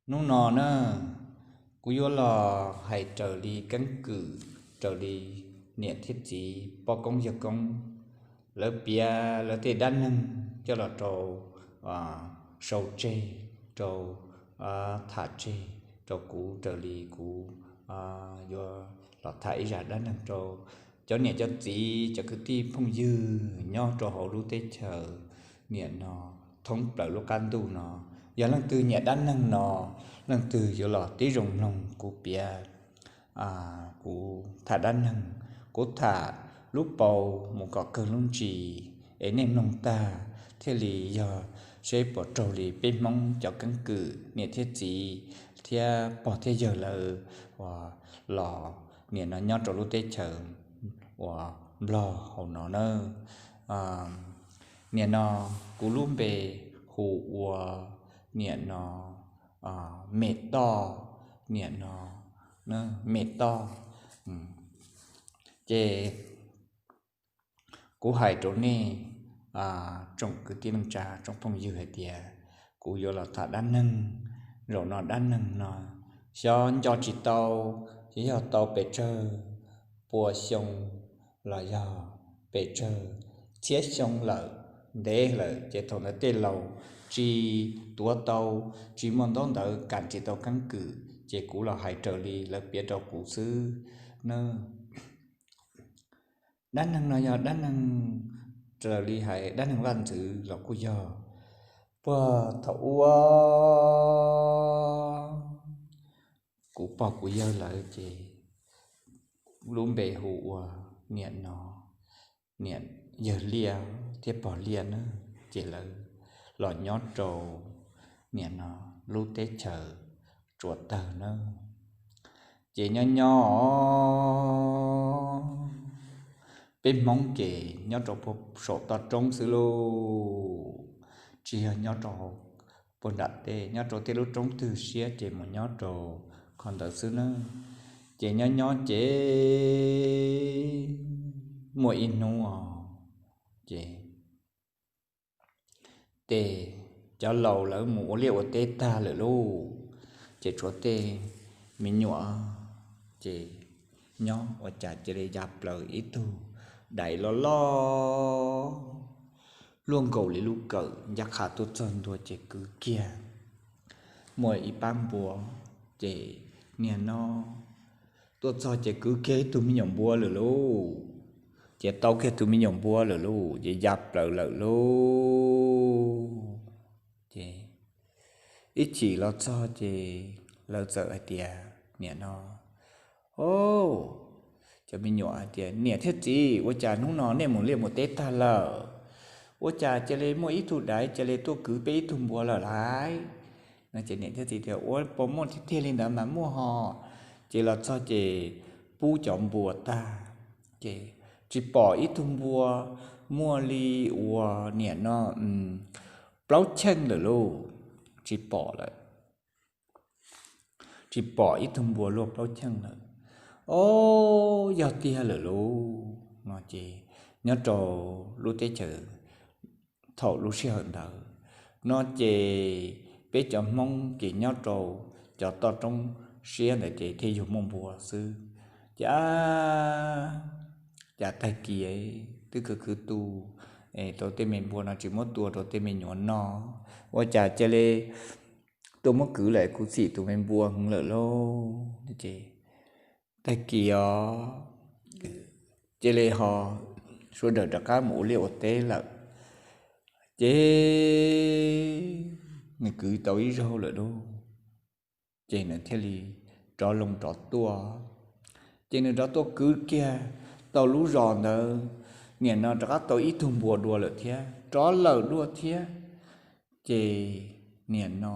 Hnub no na, kuv yuav los hais raws li keeb kwm, raws li niam thiab txiv, poj koob yawg koob, lawv piav lawv tej dab neeg coj los rau, sau tseg, rau, tham tseg rau kuv, raws li kuv yuav los tham ib zaj dab neeg rau cov niam cov txiv, cov kwv tij phooj ywg nyob rau hauv lub teb chaws niam no, thoob plaws lub qab ntuj no. Yog leej twg nyiam dab neeg no, leej twg yuav los tib zoo mloog kuv piav, kuv tham dab neeg, kuv tham lub paus mus kom kawg lub ntsis, es nej mloog tag thiaj li yog seb puas raug li peb Hmoob cov keeb kwm niam thiab txiv thiab pog thiab yawg lawv uas los niam no nyob rau lub teb chaws uas Nplog hauv no na. Niam no, kuv lub npe hu ua niam no Me Toj, niam no Me Toj. Ces kuv hais rau nej tsoom kwv tij neej tsa, tsoom phooj ywg hais tias kuv yuav los tham dab neeg. Zaum no dab neeg no xyov nco tsis tau, xyov yog tau pes tsawg pua xyoo los yog pes tsawg txhiab xyoo lawm, ntev lawm, ces thaum ntawd tej laus tsis tuav tau, tsis muaj ntaub ntawv, kam tsis tau keeb kwm, ces kuv los hais raws li lawv piav rau kuv xwb na. Dab neeg no yog dab neeg, raws li hais dab neeg vaj ntxwv los kuj yog. Puag thaum ub, kuv pog kuv yawg lawv ces lub npe hu ua niam no, niam yawg Liaj thiab pog Liaj na, ces lawv los nyob rau niam no lub teb chaws Tsuas Tawg na. Ces nyob nyob peb Hmoob ces nyob rau puag saum toj roob xwb lauj, tsis yog nyob rau puag nram teb, nyob rau tej lub roob twg siab ces mus nyob rau qhov ntawd xwb na. Ces nyob nyob ces muaj ib hnub os, ces tej cov laus lawv mus ua liaj ua teb tag lawm lauj, ces tshuav tej me nyuam ces nyob ua cas cia li ya plaws ib tug dais loj loj luaj nkaus li lub kawm ncaj qha tuaj txog ntua ces kwv kiag muaj ib pab npua, ces niag no tuaj txog ces kwv kiag ib tug me nyuam npua lawm lauj, ces tau kiag tus me nyuam npua lawm lauj, ces ya plaws lawm lauj. Ces ib chim los txog ces lawv txawm hais tias, niam no, o, cov me nyuam hais tias, niam thiab txiv, ua cas hnub no nej mus liaj mus teb tag lawm? Ua cas cia li muaj ib tug dais cia li tuaj kwv peb ib tug npua lawm lauj? No ces niam thiab txiv tias, ua puas muaj tiag tiag li ntawd mas muaj hos. Ces los txog ces pub cov npua tag, ces tsis pom ib tug npua, muaj li uas niam no plaub cheej lawm lauj, tsis pom lawm. Tsis pom ib tug npua luaj plaub cheej lawm. O, yog tiag lawm lauj, no ces nyob rau lub teb chaws thaum lub sij hawm ntawd no ces peb cov Hmoob ces nyob rau cov toj roob siab ntawd ces thiaj yug muaj npua xwb. Ces cas tag kis twb khwv khwv tu, rau tej me npua no tsis muab tua rau tej me nyuam no, ua cas cia li tuaj muab kwv lawm, kuv txim tus me npua heev lawm lauj. Ces tag kis os, cia li ho sawv daws rov qab mus ua liaj ua teb lawm. Ces nws kwv tau ib zaug lawm lauj, ces nws thiaj li rov loo rov tuaj. Ces nws rov tuaj kwv kiag tau lub zos ntawd, niam no rov qab tau ib tug npua dua lawm thiab, rov lawm dua thiab. Ces niam no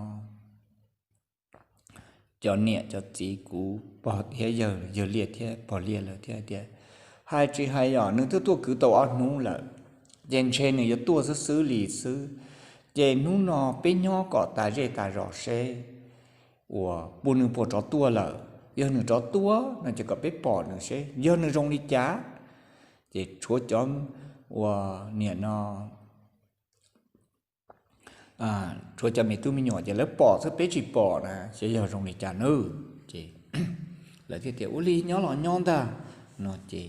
cov niam cov txiv kuv pog thiab yawg, yawg Liaj thiab pog Liaj lawv thiaj tias, hais tsis hais yom, nws twb tuaj kwv tau ob hnub lawm, ces ntshe nws yuav tuaj xwb xwb li xwb. Ces hnub no peb nyob kom tas zej tas zos seb uas puas nws puas rov tuaj lawm. Yog nws rov tuaj no ces kom peb pom nws seb yog nws zoo li cas. Ces tshuav cov uas niam no Tshuav cov me tub me nyuam ces lawv pom xwb peb tsis pom na, xyov yog zoo li cas nawb. Ces lawv thiaj tias ua li nyob los nyob ntag no ces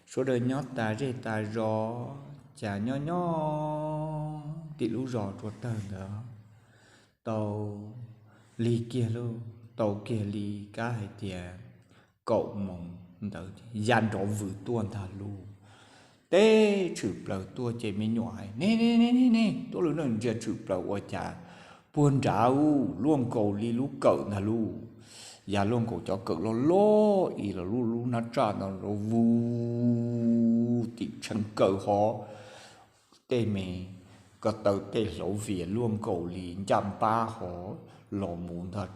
sawv daws nyob tas zej tas zos, cas nyob nyob tim lub zos Tsua Tawg ntawd tau lig kiag lauj, tau kiag li kab hais tias kaum moos ntawd ya nrov vwm tuaj ntag lauj. Teb tshwm plaws tuaj ces me nyuam hais ne ne ne ne ne tuaj lawm na, ntsia tshwm plaws ua cas puag nrad ub luaj nkaus li lub kawm ntag lauj. Ya luaj nkaus cov kawm loj loj ib los lub lub hnab tsaj ntawd vwm tim tsheev kawm hov, tej me ko taw tej hlauv vias luaj nkaus li ncaj npab hov los mus ntag,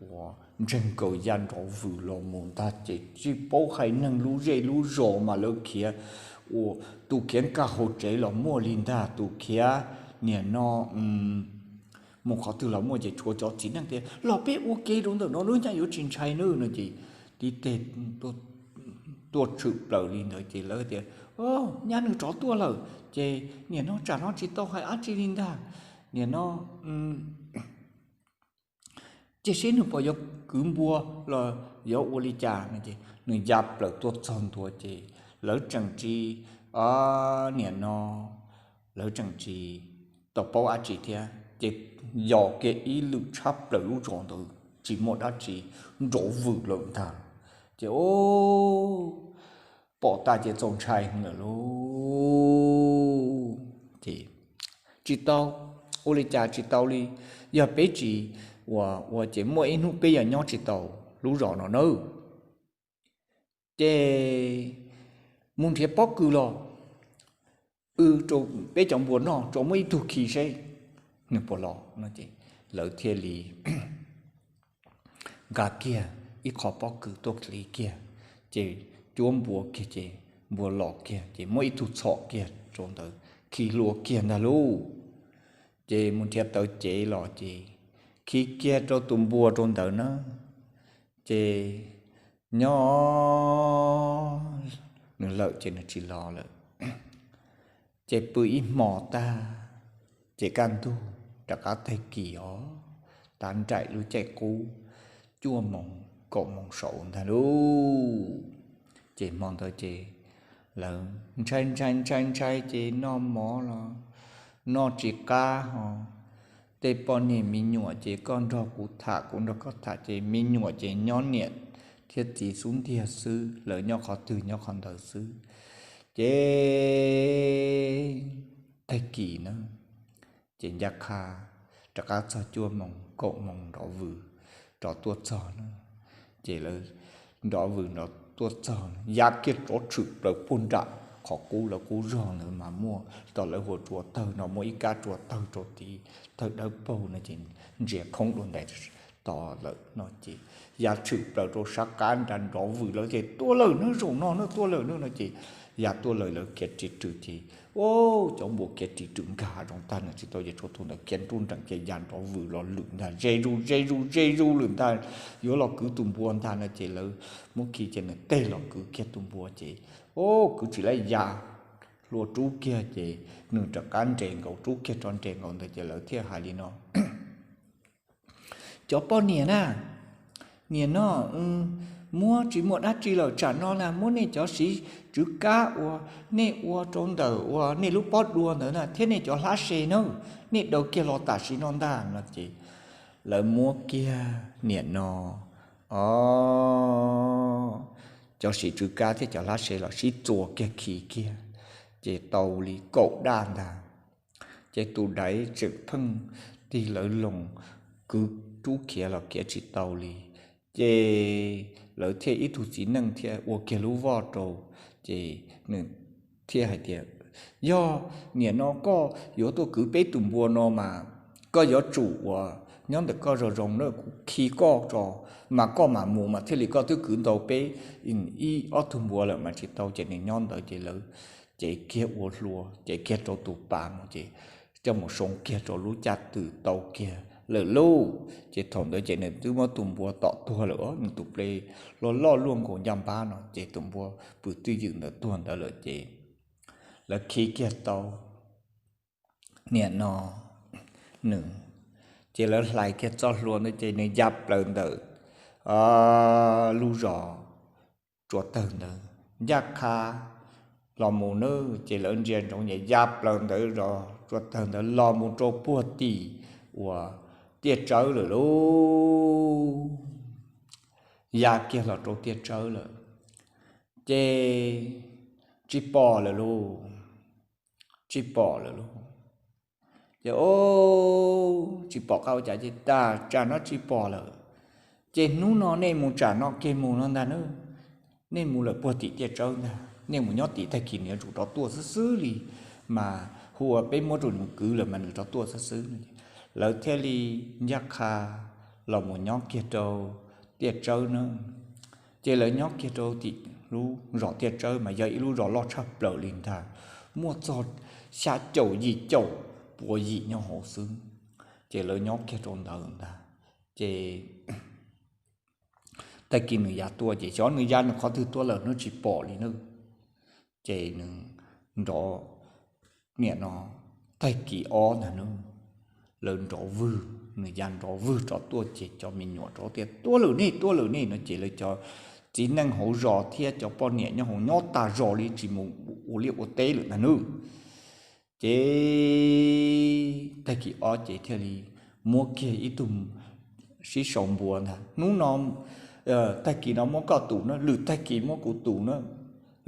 uas ntseeg nkaus ya nrov vwm los mus ntag ces tsis paub hais neeg lub zej lub zos mas lawv khiav, ua tus khiav nkag hauv tsev los muaj li ntag, tus khiav niam no mus qhov twg los muaj ces tshuav cov txiv neej tias los peb ua ke rau ntawm no nawb, nyaj yuav tsis ntshai nawb no ces tib teg tuaj tshwm plaws li ntawd ces lawv tias nyaj nws rov tuaj lawm ces niam no tsam no tsis tau hais dab tsi li ntag, niam no ces seb nws puas yuav kwv npua los yuav ua li cas no ces nws ya plaws tuaj txog ntua ces lawv tseem tsis, niam no lawv tseem tsis tau paub dab tsi thiab ces yos kiag ib lwm tshab plaws lub zos ntawd tsis muaj dab tsi, nrov vwm lawm ntag. Ces pom tas ces txaus ntshai lawm lauj. Ces tsis tau, ua li cas tsis tau li, yog peb tsis ua ua ces muaj ib hnub peb yog nyob tsis tau lub zos no nawb. Ces mus nrhiav pob kws los w rau peb cov npua noj, rau muaj ib tug khi seb nws puas los no ces lawv thiaj li nqa kiag ib qho pob kws tuaj khi kiag, ces cuab npua kiag ces npua los kiag ces muab ib tug txhom kiag rau ntawd khi hlua kiag ntag lauj. Ces mus nrhiav taws cev los ces khi kiag rau tus npua rau ntawd na, ces nyob nws lawm ces nws tsis los lawm. Ces pw ib hmo tag, ces kaj ntug rov qab tag kis os, tav nraim lub caij qub cuaj moos kaum moos saud ntag lauj. Ces hmo ntawd ces lawv ntshai ntshai ntshai ntshai ces noj mov los noj tsis qab ho. Tej poj niam me nyuam ces koj nrog kuv tham kuv nrog koj tham ces me nyuam ces nyob niam thiab txiv xub ntiag xwb, lawv nyob qhov twg nyob qhov ntawd xwb. Ces tag kis na, ces ncaj qha rov qab txog cuaj moos kaum moos nrov vwm rov tuaj txog na. Ces lawv nrov vwm nrov tuaj txog, ya kiag rov tshwm plaws puag nram qhov qub lawv qub zog ntawd mas muaj, tom lawv hu ua tsua tawg no muaj ib kab tsua tawg rau tid, tawg dawb paug no ces ntsia khoob dua ntais tod lawm no ces ya tshwm plaws rau sab qab nrad nrov vwm lawv ces tuaj lawm na, zaum no na tuaj lawm na no ces ya tuaj lawm lawv khiav ris rwm ces, o, cov npua khiav ris rwm nkag hav zoov tag nrho tsis tau ces tshuav tus ntawd khiav nruj nreem ces ya nrov vwm los lwm ntag, ze zuj ze zuj ze zuj lwm ntag, yuav los kwv tus npua ntag no ces lawv muab khi ces nws teg los kwv kiag tus npua ces, o, kwv tsis laib ya hlua rub kiag ces nws rov qab nres nkaus rub kiag rov nres nkaus ntawd ces lawv thiaj hais li no, cov poj niam na, niam no muab tsis muaj dab tsi lawm, tsam no na muab nej cov siv tswv kab uas nej ua rau ntawm uas nej lub pob dua ntawd na thiab nej cov hlab se na, nej daws kiag los tam sim no ntag no ces lawv muab kiag niam no, o, cov siv tswv kab thiab cov hlab se los sib txuas kiag khi kiag, ces tau li kaum daj ntag. Ces tus daiv tseem pheej tig lawv loos, kwv rub khiav los khiav tsis tau li. Ces lawv thiaj ib tug txiv neej thiaj ua kiag lub voj rau, ces nws thiaj hais tias, yog niam no koj yuav tuaj kwv peb tus npua no mas koj yuav tsum uas nyob ntawm koj zoo zoo na, kuv khi koj tso mas koj mam mus mas thiaj li koj twb kwv ntau peb ib ob tug npua lawm mas tsis tau. Ces nws nyob ntawd ces lawv cev kiag ua hlua, cev kiag rau tus pas mus ces coj mus soo kiag rau lub caj twm tau kiag lawm lauj. Ces thaum ntawd ces nws twb muab tus npua tom tuag lawm, nws tus ple loj loj luaj nkaus ncaj npab no ces tus npua pw twj ywm ntawd tuag ntawd lawm ces lawv khi kiag tau niam no nws. Ces lawv hlais kiag txoj hlua ntawd ces nws ya plaws ntawm lub zos Tsua Tawg ntawd ncaj qha los mus na. Ces lawv ntsia ntsoov ces ya plaws ntawm zos Tsua Tawg ntawd los mus rau puag tim uas Tiaj Tsawb lawm lauj. Ya kiag los rau Tiaj Tsawb lawm ces tsis pom lawm lauj, tsis pom lawm lauj. Ces o, tsis pom qab ua cas ces tas tsam no tsis pom lawm, ces hnub no nej mus tsam no kiag mus no ntag na. Nej mus lawm puag tim Tiaj Tsawb ntag, nej mus nyob tim tag kis nws yuav tsum rov tuaj xwb xwb li, mas hu ua peb muab rau nws kwv lawm mas nws rov tuaj xwb xwb. Lawv thiaj li ncaj qha los mus nyob kiag rau Tiaj Tsawb na. Ces lawv nyob kiag rau tim lub zos Tiaj Tsawb mas yog ib lub zos loj tshaj plaws li ntag, muaj txog xya caum yim caum pua yim nyob hauv xwb. Ces lawv nyob kiag rau ntawd ntag, ces tag kis nws ya tuaj ces xyov nws ya nws qhov twg tuaj lawm nws tsis pom li na. Ces nws nrov, niam no, tag kis ob ntag na, lawv nrov vwg, nws ya nrov vwg rov tuaj ces cov me nyuam rov tias tuaj lawm nej, tuaj lawm nej no ces lawv cov txiv neej hauv zos thiab cov poj niam nyob hauv nyob tas zos li tsis mus ua liaj ua teb lawm ntag na. Ces tag kis ob ces thiaj li muab kiag ib tug sib sau npua ntag, hnub no, tag kis no muab koj tus na, lwm tag kis muab kuv tus na,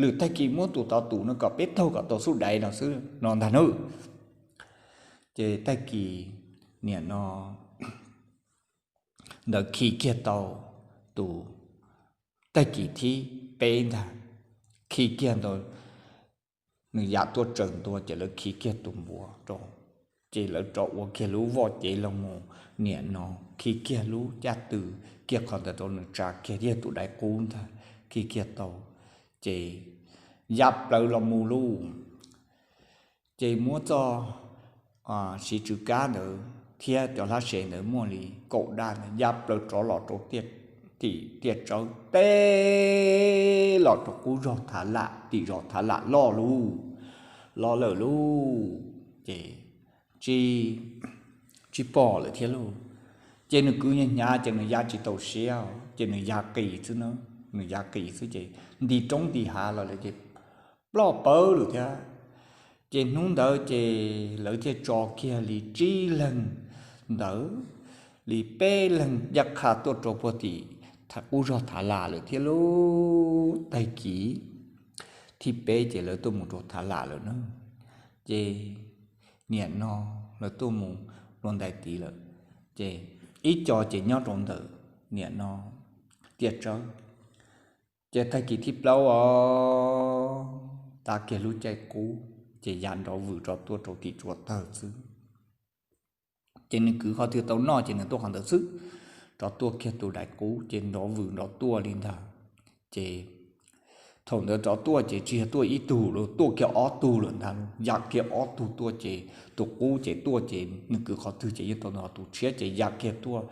lwm tag kis muab tus tod tus no kom peb taug kom tau xub daiv no xwb no ntag na. Ces tag kis niam no ntawd khi kiag tau tus, tag kis thib peb ntag, khi kiag ntawd, nws yam tuaj tsaws ntua ces lawv khi kiag tus npua rau, ces lawv rov ua kiag lub voj cev los mus, niam no khi kiag lub caj tw kiag qhov ntawd rau nws tsa kiag yog tus daiv qub ntag, khi kiag tau, ces ya plaws los mus lauj. Ces muab txoj siv tsw kab ntawd thiab cov hlab se ntawd muaj li kaum daj ntawd ya plaws rov los rau tim Tiaj Tsawb teb los rau qub zog Thav Lam, tim zos Thav Lam loj lauj, los lawm lauj. Ces tsis, tsis pom lawm thiab lauj. Ces nws kwv hnyav hnyav ces nws ya tsis tau siab, ces nws ya qis xwb na, nws ya qis xwb ces nti roob nti hav los lawm ces ploj pawv lawm thiab. Ces hnub ntawd ces lawv thiaj tso kiag li tsib leeg ntawd, li peb leeg ncaj qha tuaj rau puag tim qub zog Thav Lam lawm thiab lauj. Tag kis thib peb ces lawv tuaj mus rau Thav Lam lawm na. Ces niam no lawv tuaj mus dua ntais tid lawm, ces ib co ces nyob rau ntawm niam no Tiaj Tsawb. Ces tag kis thib plaub os, tav kiag lub caij qub ces ya nrov vwm rov tuaj rau tim Tsua Tawg xwb. Ces nws kwv qhov twg tau noj ces nws tuaj qhov ntawd xwb, rov tuaj kiag tus daiv qub ces nrov vwm nrov tuaj li ntag. Ces thaum ntawd rov tuaj ces tsis yog tuaj ib tug lawm, tuaj kiag ob tug lawm ntag, ya kiag ob tug tuaj ces tus qub ces tuaj ces nws kwv qhov twg ces yeej tau ntawd, tus tshiab ces ya kiag tuaj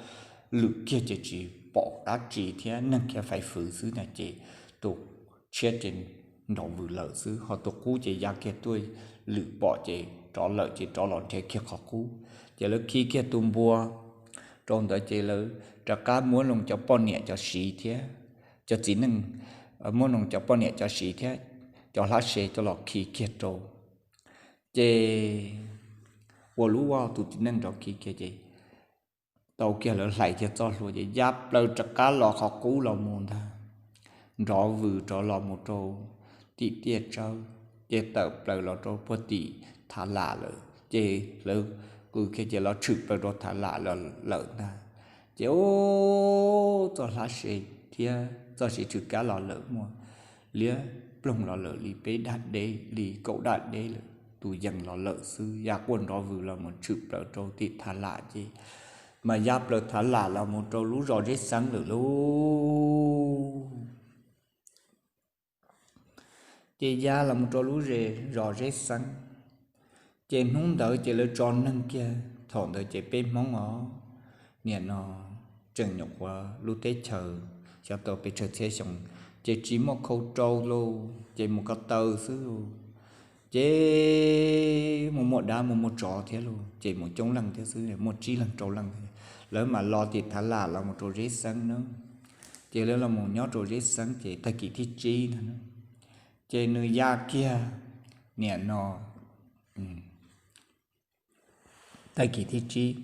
lwm kiag ces tsis pom dab tsi thiab, neeg khiav fais fwv xwb na, ces tus tshiab ces nrov vwm lawm xwb, ho tus qub ces ya kiag tuaj lwm pom ces rov lawm ces rov los nrhiav kiag qhov qub. Ces lawv khi kiag tus npua rau ntawd ces lawv rov qab muab loo cov poj niam cov siv thiab, cov txiv neej, muab loo cov poj niam cov siv thiab cov hlab se coj los khi kiag rau. Ces ua lub vaj tus txiv neej nrov khi kiag ces tau kiag lawv hlais kiag txoj hlua ces ya plaws rov qab los qhov qub los mus ntag, nrov vwm rov los mus rau tim Tiaj Tsawb, ces tawm plaws los rau puag tim Thav Lam lawm, ces lawv qw kiag ces los tshwm plaws rau Thav Lam lawm ntag. Ces ub, txoj hlab se thiab txoj siv tsw kab los lawm muaj liab ploog los lawm li peb daj deb li kaum daj deb lawm, tus yees los lawm xwb, ya quaj nrov vwm los mus tshwm plaws rau tim Thav Lam ces mas ya plaws Thav Lam los mus rau lub zos Zeb Xeeb lawm lauj. Ces ya los mus rau lub zos Zeb Xeeb, ces hnub ntawd ces lawv tso neeg kiag, thaum ntawd ces peb Hmoob os, niam no tseem nyuam qhuav lub teb chaws xyov tau pes tsawg txhiab xyoo, ces tsis muaj khau rau lauj, ces mus ko taw xwb lauj. Ces mus muaj dab mus muaj tsov thiab lauj, ces mus coob leej thiab xwb, muaj tsib leeg rau leej thiab. Lawv mam los tim Thav Lam los mus rau Zeb Xeeb na. Ces lawv los mus nyob rau Zeb Xeeb ces tag kis thib tsib ntag, ces nws ya kiag niam no tag kis thib tsib,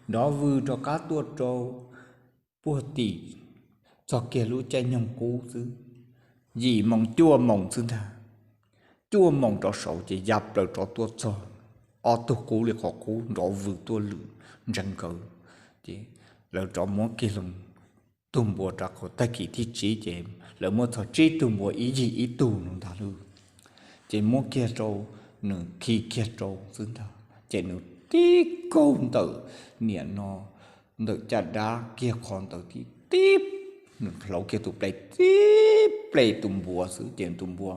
nrov vwg rov qab tuaj rau puag tim txog kiag lub caij nyoog qub xwb, yim moos cuaj moos xwb ntag. Cuaj moos rov saud ces ya plaws rov tuaj txog ob tug qub li qhov qub nrov vwg tuaj lwm ntsees nkawd. Ces lawv rov muab kiag loo tus npua rov qab tag kis thib tsib ces lawv muab txog tsib tug npua ib yig ib tug no ntag lauj. Ces muab kiag rau nws khi kiag rau xwb ntag, ces nws tib kaug ntawm niam no ntawm caj dab kiag qhov ntawd tib tib, nws hlauv kiag tus ple tib ple tus npua xwb ces tus npua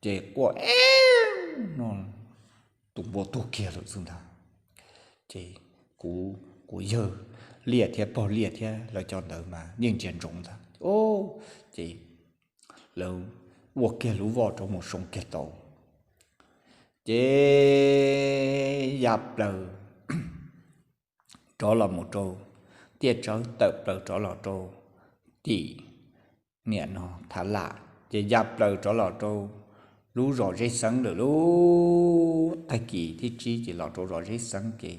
ces quaj ev no, tus npua tuag kiag lawm xwb ntag. Ces kuv, kuv yawg Liaj thiab pog Liaj thiab lawv cov ntawd mas yeej ntsia ntsoov ntag, ces lawv ua kiag lub voj rov mus soo kiag tau, ces ya plaws rov los mus rau Tiaj Tsawb, tawm plaws rov los rau tim niam no Thav Lam, ces ya plaws rov los rau lub zos Zeb Xeeb lawm lauj. Tag kis thib tsib ces los rau zos Zeb Xeeb ces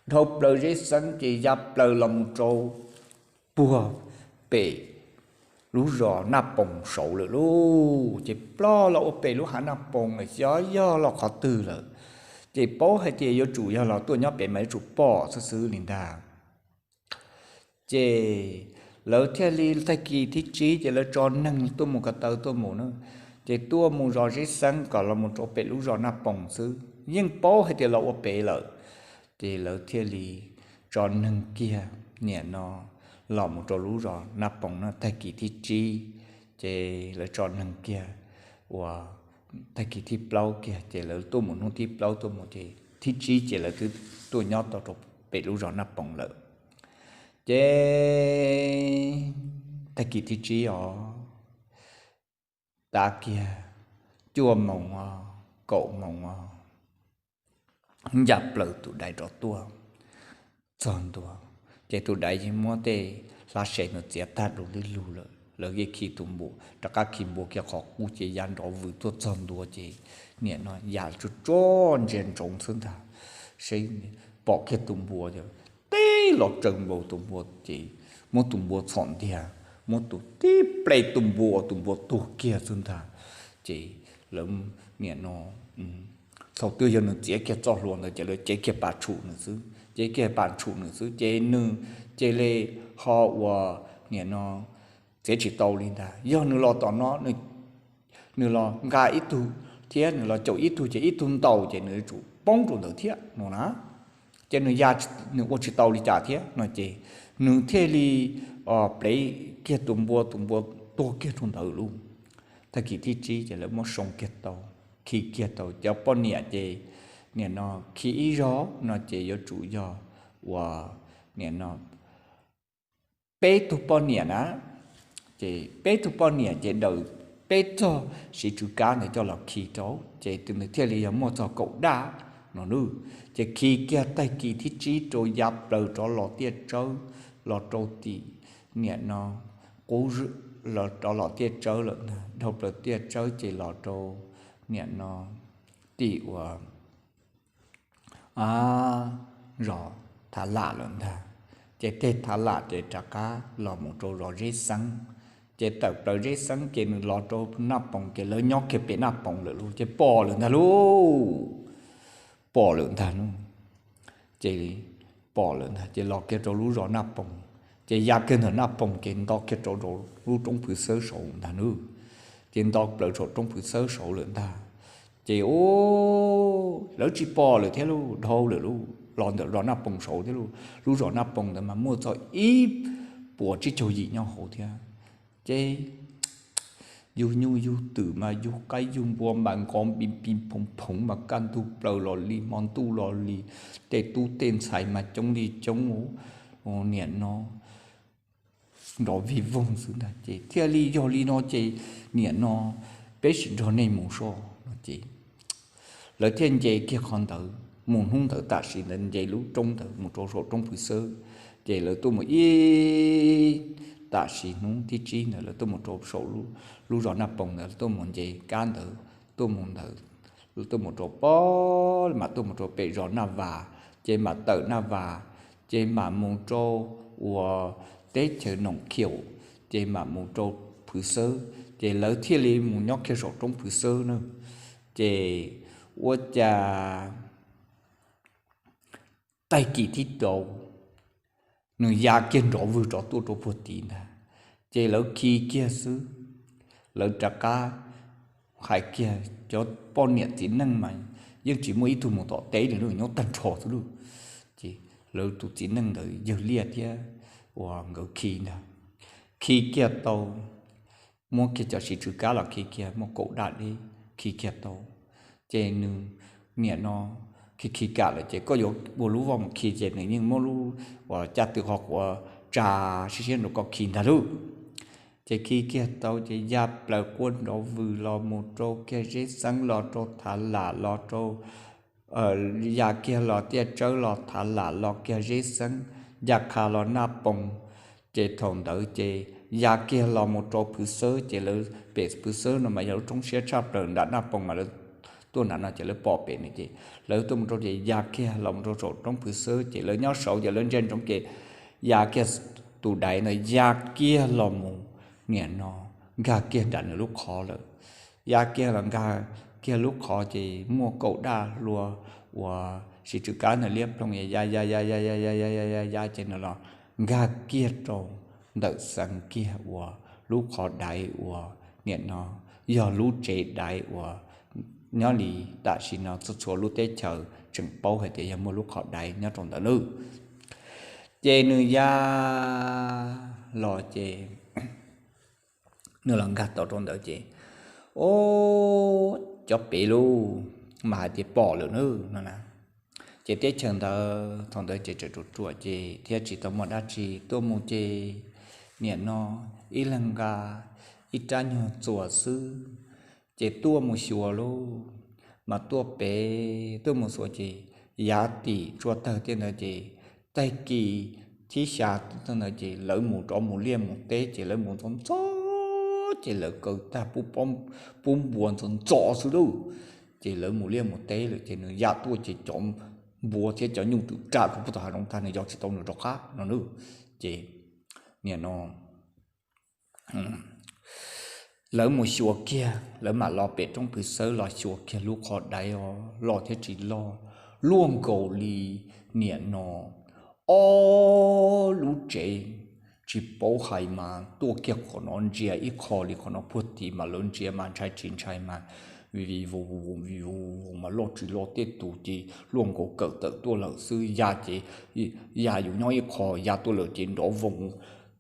dhau plaws Zeb Xeeb ces ya plaws los mus rau puag pem lub zos Naj Poos saud lawm lauj. Ces ploj los ua pem lub hav Naj Poos lawm, xyov yog los qhov twg lawm. Ces paub hais tias yuav tsum yog los tuaj nyob pem mas yuav tsum pom xwb xwb li ntag. Ces lawv thiaj li tag kis thib tsib ces lawv tso neeg tuaj mus ko taw tuaj mus na, ces tuaj mus zos Zeb Xeeb kom los mus rau pem lub zos Naj Poos xwb, yeej paub hais tias los ua pem lawm. Ces lawv thiaj li tso neeg kiag niam no los mus rau lub zos Naj Poos no tag kis thib tsib, ces lawv tso neeg kiag ua tag kis thib plaub kiag ces lawv tuaj mus hnub thib plaub tuaj mus ces thib tsib ces lawv twb tuaj nyob tau rau pem lub zos Naj Poos lawm. Ces tag kis thib tsib os, tav kiag cuaj moos os, kaum moos os, ya plaws tus dais rov tuaj txog ntua, ces tus dais yeej muab tej hlab se nws txiav tag du lug lug lawm, lawv yeej khi tus npua rov qab khi npua kiag qhov qub ces ya nrov vwg tuaj txog ntua ces niam no ya tsuj tsuaj ntsia ntsoov xwb ntag, seb pom kiag tus npua ces teb los tsaws npaum tus npua ces muab tus npua txhom ntiag, muab tus tib ple tus npua, tus npua tuag kiag xwb ntag. Ces lawv niam no thaum twg yog nws txiav kiag txoj hlua ntawd ces lawv cev kiag pas tshum nws xwb, cev kiag pas tshum nws xwb ces nws cia li ho ua niam no txiav tsis tau li ntag. Yog nws los tom no, nws los nqa ib tug thiab nws los caum ib tug ces ib tug ntaus ces nws yuav tsum poob rau ntawd thiab no na. Ces nws ya, nws ua tsis tau li cas thiab no ces nws thiaj li plev kiag tus npua, tus npua tuag kiag rau ntawd lauj. Tag kis thib tsib ces lawv muab soo kiag tau, khi kiag tau cov poj niam ces niam no khi ib zaug no ces yuav tsum yog uas niam no peb tug poj niam na, ces peb tug poj niam ces daws peb txog siv tsw kab ntawd coj los khi rau ces nws thiaj li yog muaj txog kaum daj no nawb. Ces khi kiag tag kis thib tsib rau ya plaws rov los Tiaj Tsawb, los rau tim niam no qub, rov los Tiaj Tsawb lawm ntag, dhau plaws Tiaj Tsawb ces los rau niam no tim uas zos Thav Lam lawm ntag. Ces tej Thav Lam ces rov qab los mus rau zos Zeb Xeeb, ces tawm plaws Zeb Xeeb ces nws los rau Naj Poos ces lawv nyob kiag pem Naj Poos lawm lauj, ces pom lawm ntag lauj, pom lawm ntag lauj. Ces pom lawm ntag ces los kiag rau lub zos Naj Poos, ces ya kiag ntawm Naj Poos ces nto kiag rau lub roob Pwv Xawb saud ntag nawb. Ces nto plaws saum roob Pwv Xawb saud lawm ntag. Ces lawv tsis pom lawm thiab lauj, dhau lawm lauj, los ntawm zos Naj Poos saud thiab lauj. Lub zos Naj Poos ntawd mas muaj txog ib puas tsib caug yim nyob hauv thiab. Ces yug nyuj yug twm mas yug qaib yug npua mas nqov npi npi phoov phoov mas kaj ntug plaws los li hmo ntuj los li, tej tub tej ntxhais mas coob li coob, niam no nrov vij voog xwb ntag. Ces thiaj li yog li no ces niam no peb sim nrog nej mus soj no ces lawv thiaj nce kiag qhov ntawd mus. Hnub ntawd tam sim ntawd nce lub roob ntawd mus rau saum roob Phwv Xwb, ces lawv tuaj mus ib, tam sim hnub thib tsib ntawd lawv tuaj mus rau saum lub zos Naj Poos ntawd, lawv tuaj mus nce kab ntawd, tuaj mus ntawd, tuaj mus rau pem, mam tuaj mus rau pem zos Naj Vas, ces mam tawm Naj Vas, ces mam mus rau uas teb chaws Noom Khiaum, ces mam mus rau Phwv Xwb, ces lawv thiaj li mus nyob kiag saum roob Phwv Xwb na. Ces ua cas tag kis thib rau, nws ya kiag nrov vwg rov tuaj rau puag tid ntag. Ces lawv khi kiag xwb, lawv rov qab hais kiag, cov poj niam txiv neej mas yeej tsis muaj ib tug mus tom teb li, nyob tag nrho xwb lauj. Ces lawv tus txiv neej ntawd yawg Liaj thiab uas nkawd khi ntag, khi kiag tau, muab kiag cov siv tsw kab los khi kiag, muaj kaum daj deb khi kiag tau. Ces nws niam no khi khi kam lawm ces koj yuav ua lub voj mus khi ces nws yeej muab lub uas caj tw qhov quav tsa siab siab rau koj khi ntag lauj. Ces khi kiag tau ces ya plaws qua nrov vwg los mus rau kiag Zeb Xeeb, los rau Thav Lam, los rau ya kiag los Tiaj Tsawb, los Thav Lam, los kiag Zeb Xeeb, ya qha los Naj Poos. Ces thaum ntawd ces ya kiag los mus rau Phwv Xwb, ces lawv pem Phwv Xwb no mas yog lub roob siab tshaj plaws, nram Naj Poos mas lawv tuaj nram no ces lawv pom pem no ces lawv tuaj mus rau ces ya kiag los mus rau saum roob Phwv Xwb, ces lawv nyob saud ces lawv ntsia ntsoov ces ya kiag tus daiv ntawd ya kiag los mus, niam no nkag kiag nram nws lub qhov lawm. Ya kiag los nkag kiag lub qhov ces muaj kaum daj hlua uas siv tsw kab ntawd liab ploog ya ya ya ya ya ya ya ya ya ya ces nws los nkag kiag rau ntawm xeev kiag uas lub qhov daiv uas niam no yog lub tsev daiv uas nyob li tam sim no txhua txhua lub teb chaws tseem paub hais tias yog muaj lub qhov daiv nyob rau ntawd nawb. Ces nws ya los ces nws los nkag tau rau ntawd ces, o, cov pem lub mas hais tias pom lawm nawb no na. Ces teb chaws ntawd thaum ntawd ces tseem ruam ruam ces thiab tsis tau muaj dab tsi tuaj mus ces niam no ib leeg nqa ib rab nyuag txuas xwb ces tuaj mus xyuas lauj. Mas tuaj pem tuaj mus xyuas ces yav tim tsua tawg tej ntawd ces tag kis thib xya ntawd ces lawv mus rov mus liaj mus teb ces lawv mus ntxov ntxov ces lawv kaw tag pub npua ntxov ntxov xwb lauj. Ces lawv mus liaj mus teb lawm ces nws ya tuaj ces cov npua thiab cov nyuj twm raj rau puag tom hav zoov tag nws yos tsis tau nws rov qab no nawb. Ces niam no lawv mus xyuas kiag, lawv mam los pem roob Phwv Xwb los xyuas kiag lub qhov daiv os, loj thiab tsis loj, luaj nkaus li niam no ob lub tsev. Tsis paub hais mas tuaj kiag qhov no ntsia ib qho li qhov no puag tid mas lawv ntsia mas ntshai tsis ntshai mas vij vij voos vij voos mas loj tsis loj tej tus ces luaj nkaus kawm tawm tuaj lawm xwb. Ya ces ya yus nyob ib qho, ya tuaj lawm ces nrov voos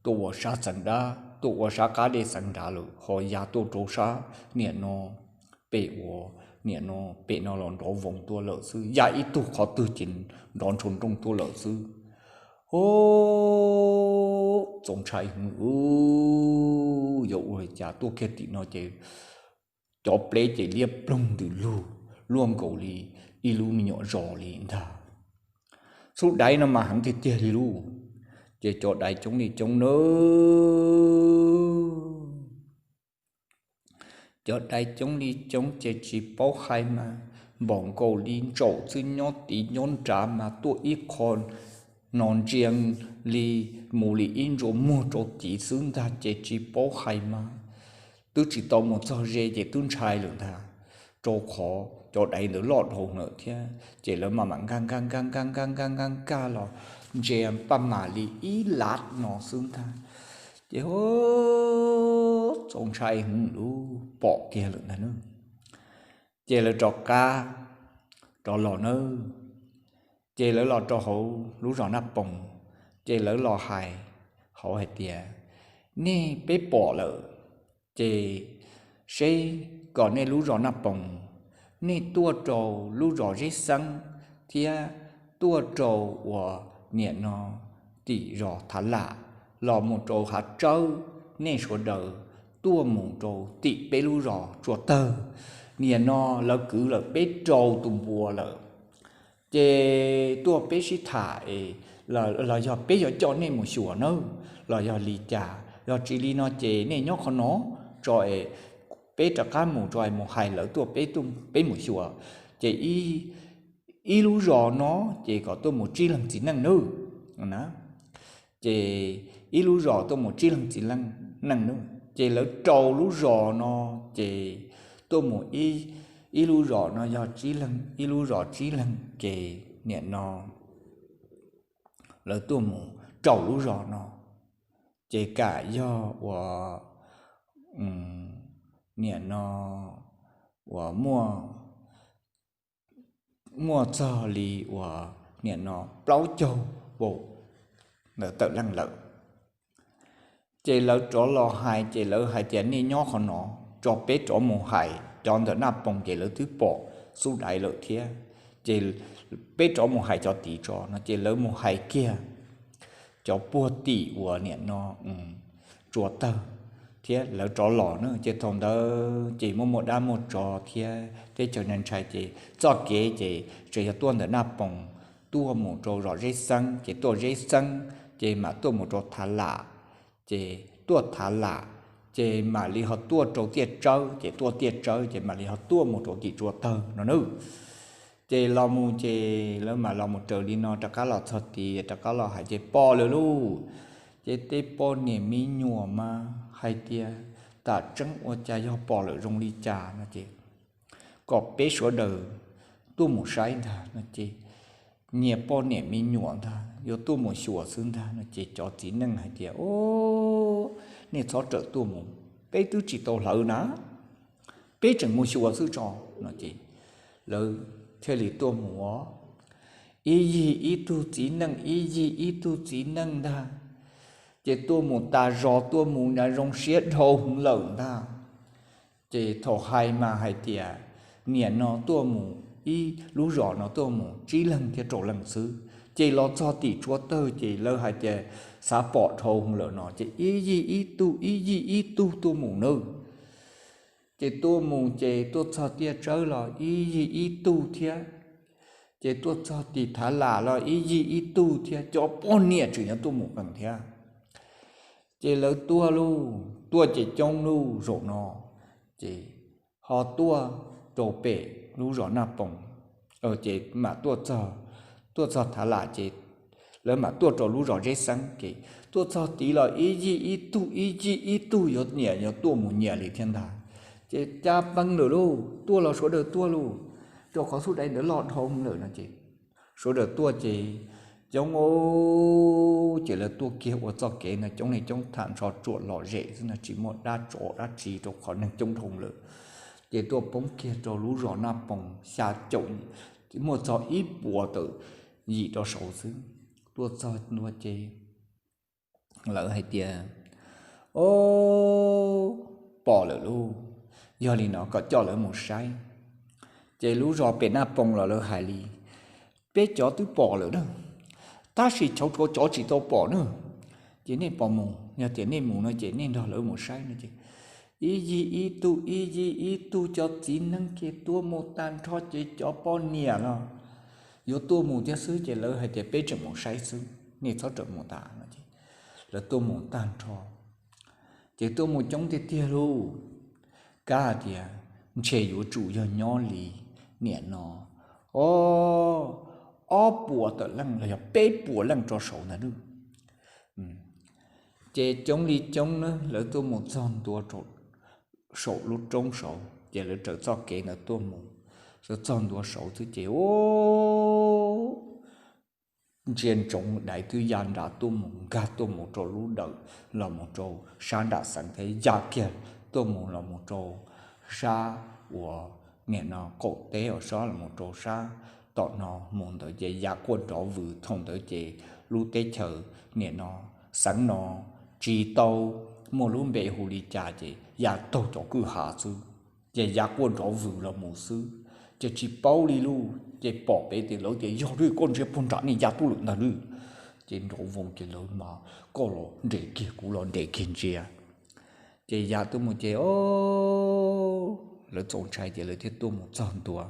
tuaj ua sab xeev dab, tuaj ua sab qab dej xeev nrad lawm, ho ya tuaj rau sab niam no pem uas niam no pem no los nrov voos tuaj lawm xwb. Ya ib tug qhov twg ces nrov ntsho nrooj tuaj lawm xwb. Ub, txaus ntshai heev, yuav ua li cas tuaj kiag tim no ces cov pleb ces liab ploog ntws lug luaj nkaus li ib lub me nyuam zos li ntag. Xub daiv no mas heev tiag tiag li lauj. Ces cov daiv coob li coob nawb. Cov daiv coob li coob ces tsis paub hais mas npaum nkaus li ntsaum xwb, nyob tid nyob nrad mas tuaj ib qho no ntsia li mus li ib ntsua muag rau tid xwb ntag ces tsis paub hais mas twb tsis tau mus txog ze ces twb ntshai lawm ntag, rau qhov cov daiv ntawd loj dhau lawm thiab. Ces lawv mam mam nkag nkag nkag nkag nkag nkag nkag nkag los ntsia paj mam li ib lav no xwb ntag. Ces txaus ntshai heev lub pom kiag lawm ntag nawb. Ces lawv rov qab rov los nawb. Ces lawv los rau hauv lub zos Naj Poos, ces lawv los hais hauv hais tias, nej, peb pom lawm, ces seb kom nej lub zos Naj Poos, nej tuaj rau lub zos Zeb Xeeb thiab tuaj rau uas niam no tim zos Thav Lam, los mus rau Hav Tsawb, nej sawv daws tuaj mus rau tim peb lub zos Tsua Tawg, niam no lawv kwv lawm peb rau tus npua lawm, ces tuaj peb sib tham es los yog peb yuav coj nej mus xyuas nawb los yog li cas, yog tsis li no ces nej nyob qhov no tso es peb rov qab mus tso es mus hais lawv tuaj peb mus xyuas. Ces ib lub zos no ces kom tuaj mus tsib leeg txiv neej nawb. Ces ib lub zos tuaj mus tsib leeg txiv neej nawb, ces lawv rau lub zos no ces tuaj mus ib lub zos no yog tsib leeg, ib lub zos tsib leeg ces niam no lawv tuaj mus rau lub zos no, ces kam yog uas niam no uas muaj muaj txog li uas niam no plaub caug vau ntawm tawm leej lawm. Ces lawv rov los hais ces lawv hais tias nej nyob qhov no tso peb rov mus hais cov ntawm Naj Poos ces lawv twb pom xub daiv lawm thiab, ces peb rov mus hais cov tid tso no ces lawv mus hais kiag cov puag tim uas niam no tsuas tawg thiab lawv rov los na. Ces thaum ntawd ces muaj muaj dab muaj tsov thiab teb chaws ntshai ntshai ces txoj kev ces tseem yog tuaj ntawm Naj Poos tuaj mus rau zos Zeb Xeeb, ces tuaj Zeb Xeeb ces mam tuaj mus rau Thav Lam, ces tuaj Thav Lam ces mam li ho tuaj rau Tiaj Tsawb, ces tuaj Tiaj Tsawb ces mam li ho tuaj mus rau tim tsuas tawg no nawb. Ces los mus ces lawv mam los mus raws li no rov qab los txog tid rov qab los hais ces pom lawm lauj. Ces tej poj niam me nyuam mas hais tias tam tseeb ua cas yog pom lawm zoo li cas no ces kom peb sawv daws tuaj mus saib ntag no ces nyias poj niam me nyuam ntag yuav tuaj mus xyuas xwb ntag no ces cov txiv neej hais tias, o, nej txhob rawm tuaj mus, peb twb tsis tau hlawv na, peb tseem mus xyuas xwb tso no ces lawv thiaj li tuaj mus ib yig ib tug txiv neej ib yig ib tug txiv neej ntag. Ces tuaj mus tas zog tuaj mus na zoo siab dhau hwv lawm ntag. Ces thaum hais mas hais tias niam no tuaj mus ib lub zos no tuaj mus tsib leeg thiab rau leej xwb, ces los txog tim tsuas tawg ces lawv hais tias xav pom dhau hwv lawm no ces ib yig ib tug ib yig ib tug tuaj mus nawb. Ces tuaj mus ces tuaj txog Tiaj Tsawb los ib yig ib tug thiab, ces tuaj txog tim Thav Lam los ib yig ib tug thiab, cov poj niam tseem yuav tuaj mus qees thiab. Ces lawv tuaj lauj, tuaj ces coob lauj zaum no, ces ho tuaj rau pem lub zos Naj Poos, ces mam tuaj txog, tuaj txog Thav Lam ces lawv mam tuaj rau lub zos Zeb Xeeb ces tuaj txog tid los ib yig ib tug ib yig ib tug yuav nyiam yuav tuaj mus nyiam li thiab ntag. Ces cas peev lawm lauj, tuaj los sawv daws tuaj lauj, rau qhov xub daiv ntawd loj dhau lawm no ces sawv daws tuaj ces coob, ces lawv tuaj kiag ua txoj kev no coob li coob tham ntsho tsuam lom zem xwb no tsis muaj dab tsov dab tsi rau qhov neeg coob dhau lawm. Ces tuaj poob kiag rau lub zos Naj Poos xya caum, muaj txog ib puas tawm yim rau saud xwb. Tuaj txog ntua ces lawv hais tias, o, pom lawm lauj, yog li no kom coj lawv mus saib. Ces lub zos pem Naj Poos los lawv hais li, peb cov twb pom lawm na, tab sis tshauv tshuav cov tsis tau pom na. Ces nej pom mus, yog tias nej mus no ces nej nrog lawv mus saib no ces ib yig ib tug ib yig ib tug cov txiv neeb ces tuaj mus tag nrho ces cov poj niam los yuav tuaj mus thiab xwb ces lawv hais tias peb tseem mus saib xwb, nej txhob rawm mus tas no ces lawv tuaj mus tag nrho. Ces tuaj mus coob tiag tiag lauj, kab hais tias ntshe yuav tsum yog nyob li niam no, o, ob puas tawm leej los yog peb puas leej rau saud ntag nawb. Ces coob li coob na, lawv tuaj mus txog ntua saum lub roob saud ces lawv raws txoj kev ntawd tuaj mus, lawv txog ntua saud xwb ces, o, ntsia ntsoov daiv twb ya nram tuaj mus nkag tuaj mus rau lub dawm los mus rau sab nram xeev thiab ya kiag tuaj mus los mus rau sab uas niam no qaum teb uas sab los mus rau sab tom no mus ntawd ces ya quaj nrov vwm. Thaum ntawd ces lub teb chaws niam no xeev no tsis tau muaj lub npe hu li cas ces ya taug cov kwj ha xwb, ces ya quaj nrov vwm los mus xwb. Ces tsis paub li lauj, ces pom pem tias lawv tias yog li koj ntsia puag nram nej ya tuaj lawm ntag lauj. Ces nrov voo ces lawv mas koj los nres kiag kuv los nres kiag ntsia. Ces ya tuaj mus ces, o, lawv txaus ntshai ces lawv thiaj tuaj mus txog ntua.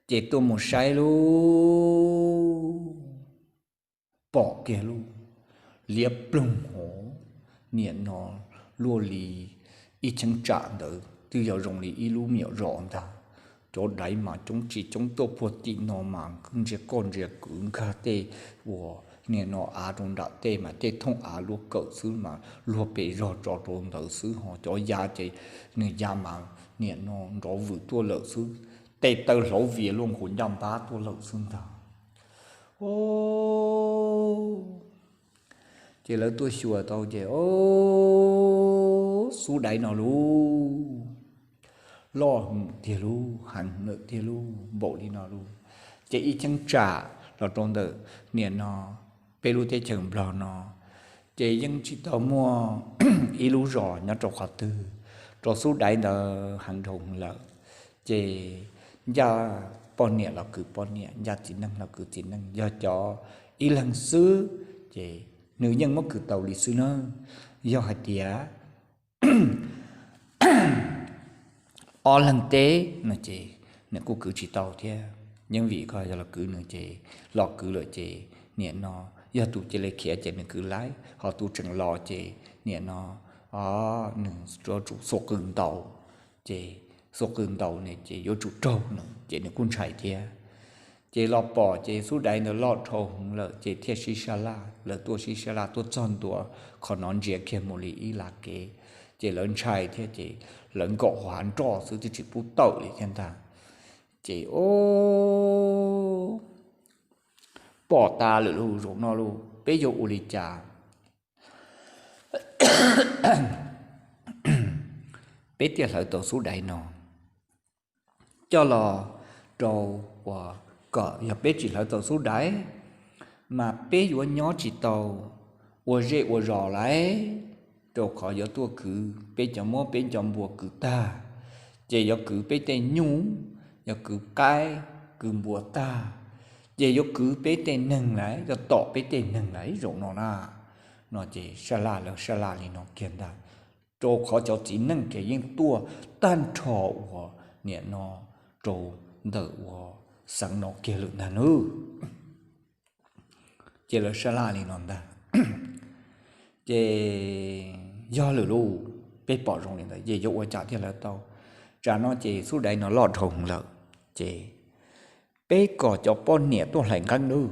Ces tuaj mus saib lub, pom kiag lub liab ploog hov, niam no luaj li ib cheeb tsam ntawd twb yog zoo li ib lub me nyuam zos ntag. Cov daiv mas coob tsis coob tuaj puag tim no mas ntsia koj ntsia kuv nkag tej uas niam no av rau nram tej mas tej thooj av luaj kawm xwb mas luag pes zog tso rau ntawd xwb ho cov ya ces nws ya mas niam no nrov vwm tuaj lawm xwb, tej taw hlauv vias luaj nkaus ncaj npab tuaj lawm xwb ntag. Ces lawv tuaj xyuas tau ces, o, xub daiv no lub loj tiag lub, heev lawm tiag lub, npaum li no lub. Ces ib cheeb tsam los rau ntawm niam no peb lub teb chaws Nplog no ces yeej tsis tau muaj ib lub zos nyob rau qhov twg rau xub daiv ntawd heev dhau lawm. Ces ncaj poj niam los kwv poj niam, ncaj txiv neej los kwv txiv neej, yog cov ib leeg xwb ces nws yeej muab kwv tau li xwb na. Yog hais tias ob leeg teb no ces nws kuj kwv tsis tau thiab. Yeej vim koj yog los kwv nws ces los kwv lawm ces niam no yog tus cia li khiav ces nws kwv laib, ho tus tseem los ces niam no nws yuav tsum xuas qws ntaus, ces xuas qws ntaus nws ces yuav tsum raug nws ces nws kuj ntshai thiab. Ces los pom ces xub daiv ntawd loj dhau hwv lawm ces thiaj sib sab laj, lawv tuaj sib sab laj tuaj txog ntua qhov no ntsia kiag mus li ib lag kev, ces lawv ntshai thiab ces lawv nkaum hav nroj xwb twb tsis pub tawm li thiab ntag. Ces o, pom tas lawm lauj, zaum no lauj peb yuav ua li cas peb thiaj hlawv tau xub daiv no coj los rau uas kom yog peb tsis hlawv tau xub daiv mas peb yuav nyob tsis tau ua zej ua zos lawm, rau qhov yuav tuaj kwv peb cov muab peb cov npua kwv tag, ces yuav kwv peb tej nyuj, yuav kwv qaib kwv npua tag, ces yuav kwv peb tej neeg lawm, yuav tom peb tej neeg lawm zaum no na. No ces sab laj lawv sab laj li no kiag ntag, rau qhov cov txiv neej ces yeej tuaj tag nrho uas niam no rau ntawm uas xeev no kiag lawm ntag nawb. Ces lawv sab laj li no ntag. Ces yog lawm lauj, peb pom zoo li ntawd ces yuav ua cas thiaj hlawv tau? Tsam no ces xub daiv no loj dhau lawm, ces peb kom cov poj niam tuaj hlais nqeeb nawb,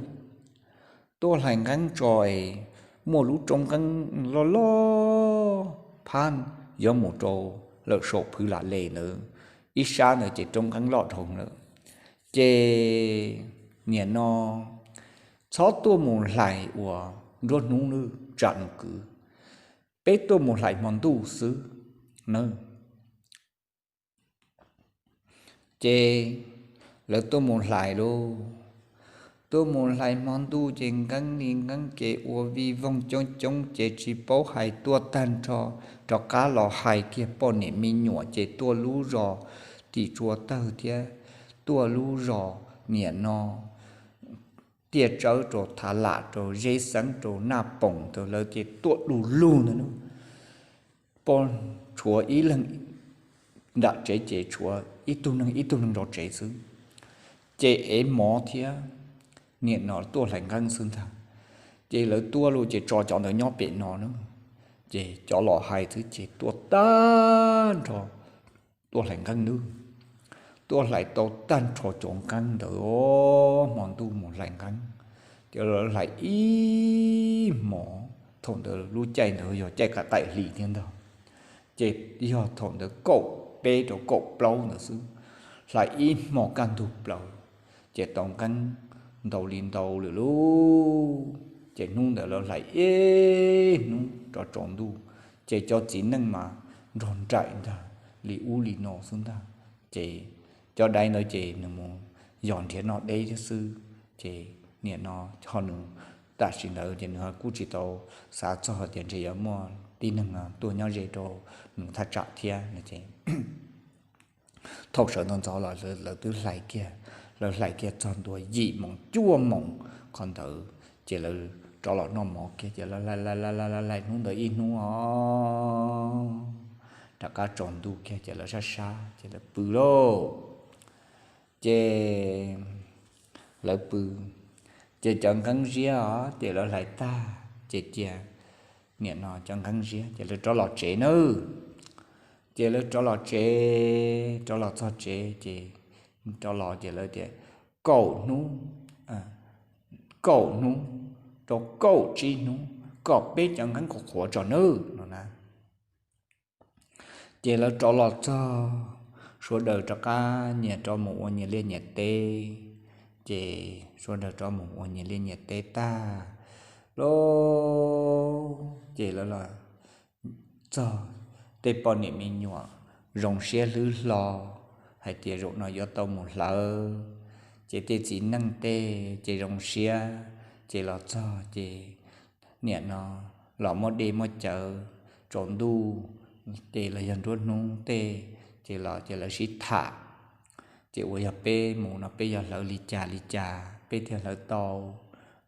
tuaj hlais nqeeb tso es muaj lub roob nqeeb loj loj phab yuav mus rau lawm saum phwv lam le ntawd, ib sab ntawd ces roob nqeeb loj dhau lawm. Ces niam no txhob tuaj mus hlais uas nruab hnub nawb tsam nws kwv, peb tuaj mus hlais hmo ntuj xwb nawb. Ces lawv tuaj mus hlais lauj, tuaj mus hlais hmo ntuj ces nqeeb li nqeeb ces ua vij voog coob coob ces tsis paub hais tuaj tag nrho, rov qab los hais kiag poj niam me nyuam ces tuaj lub zos tim tsua tawg thiab, tuaj lub zos niam no tiaj tsawb rau thav lam rau zeb xeeb rau naj poom rau lawv ces tuaj du lug ntag nawb. Poj tshuav ib leeg nram tsev ces tshuav ib tug neeg ib tug neeg nrov tsev xwb, ces ev mov thiab niam no tuaj hlais nqeeb xwb ntag. Ces lawv tuaj lauj ces tso cov ntawd nyob pem no na, ces cov los hais xwb ces tuaj tag nrho tuaj hlais nqeeb nawb. Tuaj hlais tau tag nrho cov nqeeb ntawd, hmo ntuj mus hlais nqeeb, ces lawv hlais ib hmos. Thaum ntawd lub caij ntawd yog caij qaim hli thiab ntag, ces yog thaum ntawd kaum peb rau kaum plaub ntawd xwb, hlais ib hmos kaj ntug plaws, ces tau nqeeb ntau li ntau lawm lauj. Ces hnub ntawd lawv hlais ib hnub rov tsaus ntuj, ces cov txiv neej mas nrog nraim ntag li ub li no xwb ntag. Ces cov daiv ntawd ces nws mus yos nrhiav noj deb thiab xwb. Ces niam no ho nws tam sim ntawd ces nws kuj tsis tau xav txog tias ntshe yuav muaj tib neeg no tuaj nyob ze rau nws thaj tsam thiab no ces thaum sawv ntxov ntxov los lawv twb hlais kiag, lawv hlais kiag txog ntua yim moos cuaj moos qhov ntawd ces lawv rov los noj mov kiag ces lawv hlais hnub ntawd ib hnub os. Rov qab tsaus ntuj kiag ces lawv sab sab ces lawv pw lauj. Ces lawv pw, ces cov nqeeb ziab os ces lawv hlais tag ces cia, niam no cov nqeeb ziab ces lawv rov los tsev nawb. Ces lawv rov los tsev, rov los txog tsev ces rov los ces lawv tias, kaum hnub, kaum hnub rau kaum tsib hnub kom peb cov nqeeb qhuav qhuav tso nawb no na. Ces lawv rov los txog, sawv daws rov qab nyias rov mus ua nyias liaj nyias teb. Ces sawv daws rov mus ua nyias liaj nyias teb tag lauj, ces lawv los txog, tej poj niam me nyuam zoo siab hlwb hlo hais tias zaum no yuav tau mus hlawv. Ces tej txiv neej tej ces zoo siab, ces los txog ces niam no los muab dej muab cawv, tsaus ntuj ces los yog nruab hnub tej ces los ces lawv sib tham, ces uas yog peb mus no peb yog hlawv li cas li cas peb thiaj hlawv tau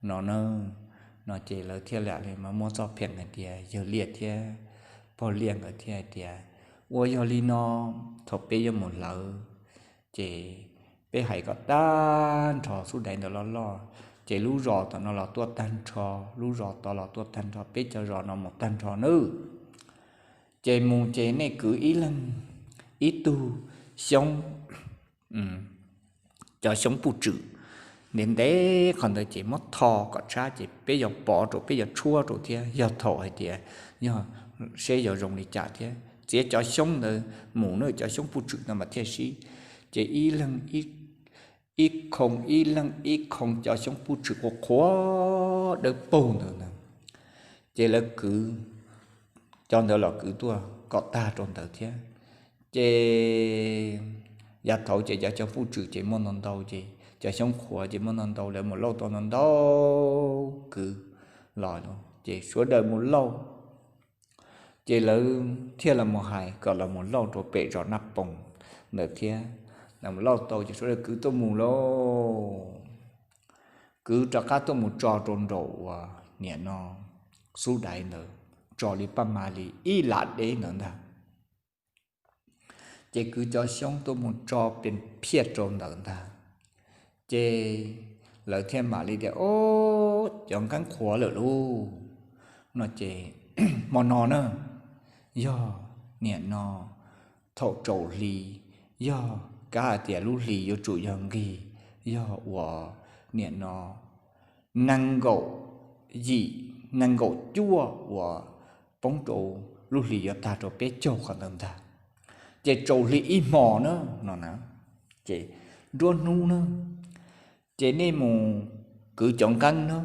no na. No ces lawv thiaj lam li mas muab txoj pheem hais tias yawg liaj thiab pog liaj nkawd thiaj hais tias, ua yog li no, thaum peb yuav mus hlawv ces peb hais kom tag nrho xub daiv ntawd loj loj, ces lub zos tom no los tuaj tag nrho, lub zos tod los tuaj tag nrho, peb cov zos no mus tag nrho nawb. Ces mus ces nej kwv ib leeg ib tug xyoob, cov xyoob puj tswm ntev ntev qhov ntawd ces muab tho kom tshab ces peb yuav pov rau, peb yuav tshuab rau thiab, yog thaum hais tias yog seb yuav zoo li cas thiab txiav cov xyoob ntawd mus na, cov xyoob puj tswm no mas thiaj sib. Ces ib leeg ib khoom, ib leeg ib khoom cov xyoob puj tswm qhuav qhuav dawb paug ntawd na, ces lawv kwv cov ntawd los kwv tuaj kom tag rau ntawd thiab. Ces yav thaud ces cov xyoob puj tswm ces muaj ntau ntau, ces cov xyoob qhuav ces muaj ntau ntau, lawv mus lauj tau ntau ntau kwv los, ces sawv daws mus lauj, ces lawv thiaj los mus hais kom los mus lauj rau pem zos Naj Poos ntawd thiab. Los mus lauj tau ces sawv daws kwv tuaj mus lauj, kwv rov qab tuaj mus tso rau nraum uas niam no xub daiv ntawd, tso li paj mas li ib lam deb ntawd ntag. Ces kwv cov xyoob tuaj mus tso pes phiaj rau ntawd ntag. Ces lawv thiaj mam li tias, o, cov nqeeb qhuav lawm lauj, no ces hmo no na, yog niam no thaum tsaus hli, yog kav hais tias lub hli yuav tsum yog nqig, yog uas niam no nees nkaum yim, nees nkaum cuaj uas poob rau lub hli yuav tag rau peb caug qhov ntawd ntag. Ces tsaus hli ib hmo na, no na, ces nruab hnub na, ces nej mus kwv cov nqeeb na.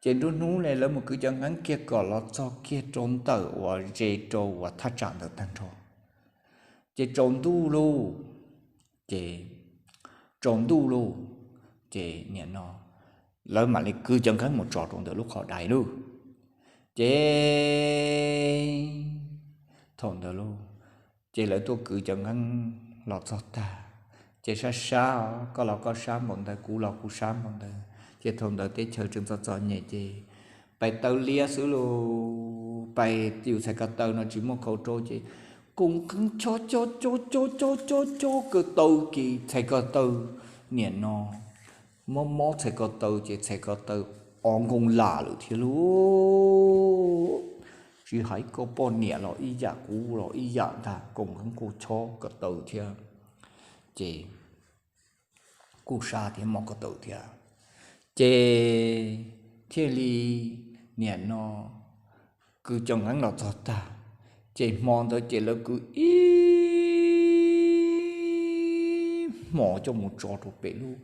Ces nruab hnub ne lawv mus kwv cov nqeeb kiag kom los txog kiag rau ntawm uas ze rau uas thaj tsam ntawd tag nrho. Ces tsaus ntuj lauj, ces tsaus ntuj lauj, ces niam no lawv mam li kwv cov nqeeb mus tso rau ntawm lub qhov daiv lauj. Ces thaum ntawd lauj, ces lawv tuaj kwv cov nqeeb los txog tag, ces sab sab, koj los koj sab npaum ntawd, kuv los kuv sab npaum ntawd, ces thaum ntawd teb chaws tseem txom txom nyem ces pais taw liab xwb lauj, pais yus txhais ko taw no tsis muaj khau rau ces kaus nqeeb chob chob chob chob chob chob chob ko taw, ces txhais ko taw, niam no mob mob txhais ko taw ces txhais ko taw o nkoos lam lawm thiab lauj. Tsis hais koj poj niam los ib yam, kuv los ib yam ntag, kaus nqeeb kuj chob ko taw thiab, ces kuj sab thiab mob ko taw thiab. Ces thiaj li niam no kwv cov nqeeb los txog tag, ces hmo ntawd ces lawv kwv ib hmos coj mus tso rau pem lub,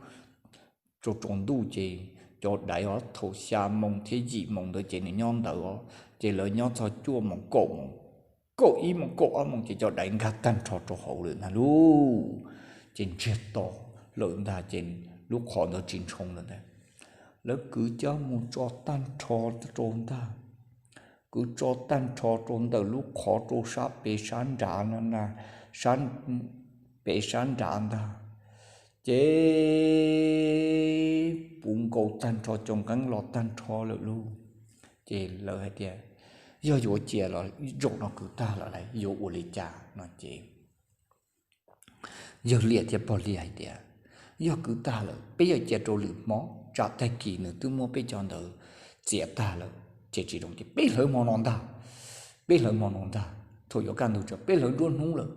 tsaus tsaus ntuj ces cov daiv os, thaum xya moos thiab yim moos ntawd ces nws nyob ntawd os, ces lawv nyob txog cuaj moos kaum moos, kaum ib moos kaum ob moos ces cov daiv nkag tag nrho rau hauv lawm ntag lauj. Ces ntsiag to lawm ntag ces lub qhov ntawd tsis ntshoo lawm ntag. Lawv kwv coj mus tso tag nrho rau ntag, kwv tso tag nrho rau ntawm lub qhov rau sab pem sab nrad no na, sab pem sab nrad ntag. Ces puv nkaus tag nrho cov nqeeb los tag nrho lawm lauj. Ces lawv hais tias, yog yuav cia los zaum no kwv tag lawm lauj, yuav ua li cas no ces yawg liaj thiab pog liaj hais tias, yog kwv tag lawm peb yuav cia rau lwm hmo, tsam tag kis nws twb muab peb cov ntawd txiav tag lawm ces tsis zoo, ces peb hlawv hmo no ntag, peb hlawv hmo no ntag, thaum yuav kaj ntug tso peb hlawv nruab hnub lawm,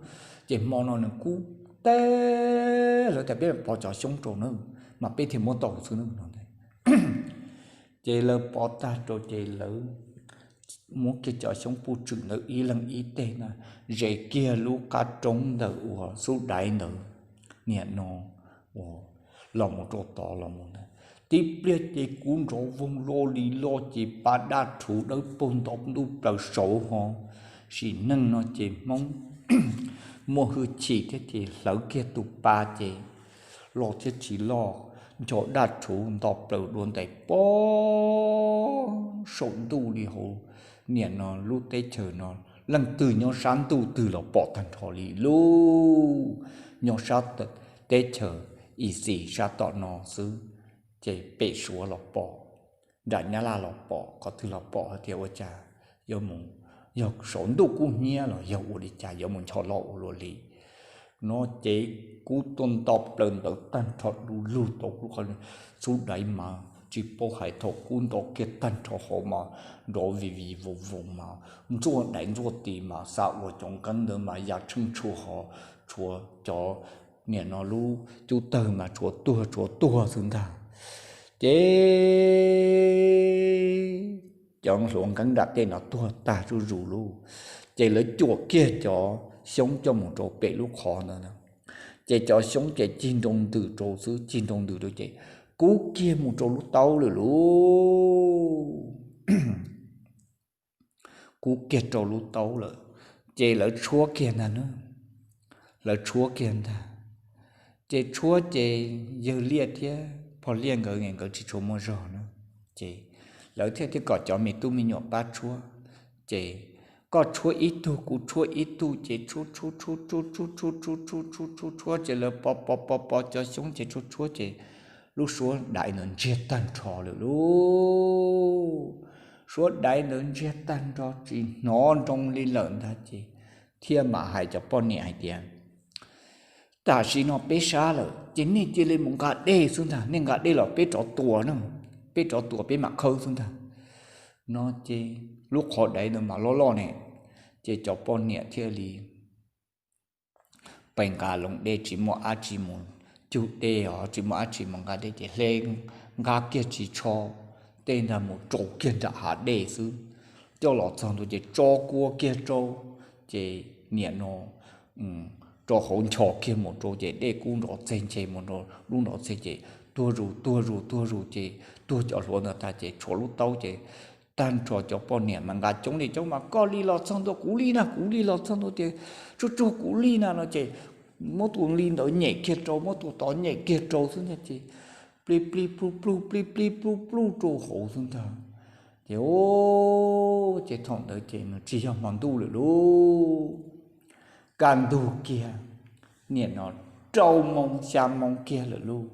ces hmo no nws kub teb, hlawv tas peb pov cov xyoob rau na, mas peb thiaj muab tau xwb no. Ces lawv pov tag rau ces lawv muab kiag cov xyoob puj tswm ntawd ib leeg ib teg na, ze kiag lub qab roob ntawm uas xub daiv ntawd, niam no, uas los mus rau tod los mus ntag. Tib pliag ces kub nrov voog loj li loj ces pa daj rhuv dawb paug nto ntuj plaws saud ho. Sim neej no ces Hmoob muaj hwj chim thiab ces hlawv kiag tus pa ces loj thiab tsis loj, ncho daj rhuv nto plaws dua ntais pob saum ntuj li hauv, niam no lub teb chaws no leej twg nyob sab ntuj twg los pom tag nrho li lauj. Nyob sab teb chaws Ixim sab tom no xwb ces pem Suav los pom, nram Nyab Laj los pom, qhov twg los pom hais tias ua cas yuav mus, yog saum ntuj kub hnyiab los yog ua li cas yuav mus ncho loj ua luaj li. No ces kub tuaj nto plaws ntawd tag nrho du lug tau lub qhov, xub daiv mas tsis paub hais thaum kub nto kiag tag nrho hauv mas nrov vim vim voos voos mas ntxuaj daiv ntxuaj tis mas xav ua cov nqeeb ntawd mas ya tsheej tshua ho, tshuav cov, niam no lub cub tawg mas tshuav tuag tshuav tuag xwb ntag. Ces cov hluas nqeeb nram tej no tuag tag zuj zus lauj. Ces lawv cuam kiag cov xyoob coj mus rau pem lub qhov ntawd na, ces cov xyoob ces cig nroo ntws rau xwb, cig nroo ntws rau ces kub kiag mus rau lub taub lawm lauj. Kub kiag rau lub taub lawm, ces lawv tshuab kiag ntag na, lawv tshuab kiag ntag. Ces tshuab ces yawg liaj thiab pog liaj nkawd nkawd tsis tshua muaj zog na, ces lawv thiaj thiaj kom cov me tub me nyuam pab tshuab. Ces koj tshuab ib tug kuv tshuab ib tug ces tshuab tshuab tshuab tshuab tshuab tshuab tshuab tshuab tshuab tshuab ces lawv pov pov pov pov cov xyoob ces tshuab tshuab ces lub suab daiv ntawd ntsiag tag nrho lawm lauj. Suab daiv ntawd ntsiag tag nrho tsis hnov nroo li lawm ntag ces thiaj mam hais cov poj niam hais tias, tam sim no peb sab lawm ces nej cia li mus nqa dej xwb ntag, nej nqa dej los peb rov tua na, peb rov tua peb mam khawb xwb ntag. No ces lub qhov daiv ntawd mas loj loj ne, ces cov poj niam thiaj li pais nqa loo dej, tsis muaj dab tsi mus cug dej os, tsis muaj dab tsi mus nqa dej ces hle nqa kiag ris tsho tej ntag mus rau kiag nram hav dej xwb. Coj los txog ntua ces tso kua kiag rau, ces niam no rau hauv nchos kiag mus rau ces dej kub nrov txeg nche mus rau lub nrov txeg ces tuag zus tuag zus tuag zus ces tuag cov hluas ntawd tag ces tshuav lub taub ces tag nrho cov poj niam mas nqa coob li coob mas koj li los txog ntua kuv li na, kuv li los txog ntua tias tsuag tsuag kuv li na no ces muab tus li ntawd nyem kiag rau, muab tus tod nyem kiag rau xwb ntag ces plig plig plug plug plig plig plug plug rau hauv xwb ntag. Ces, ces thaum ntawd ces nws tsis yog hmo ntuj lawm lauj. Kaj ntug kiag, niam no rau moo xya moo kiag lawm lauj.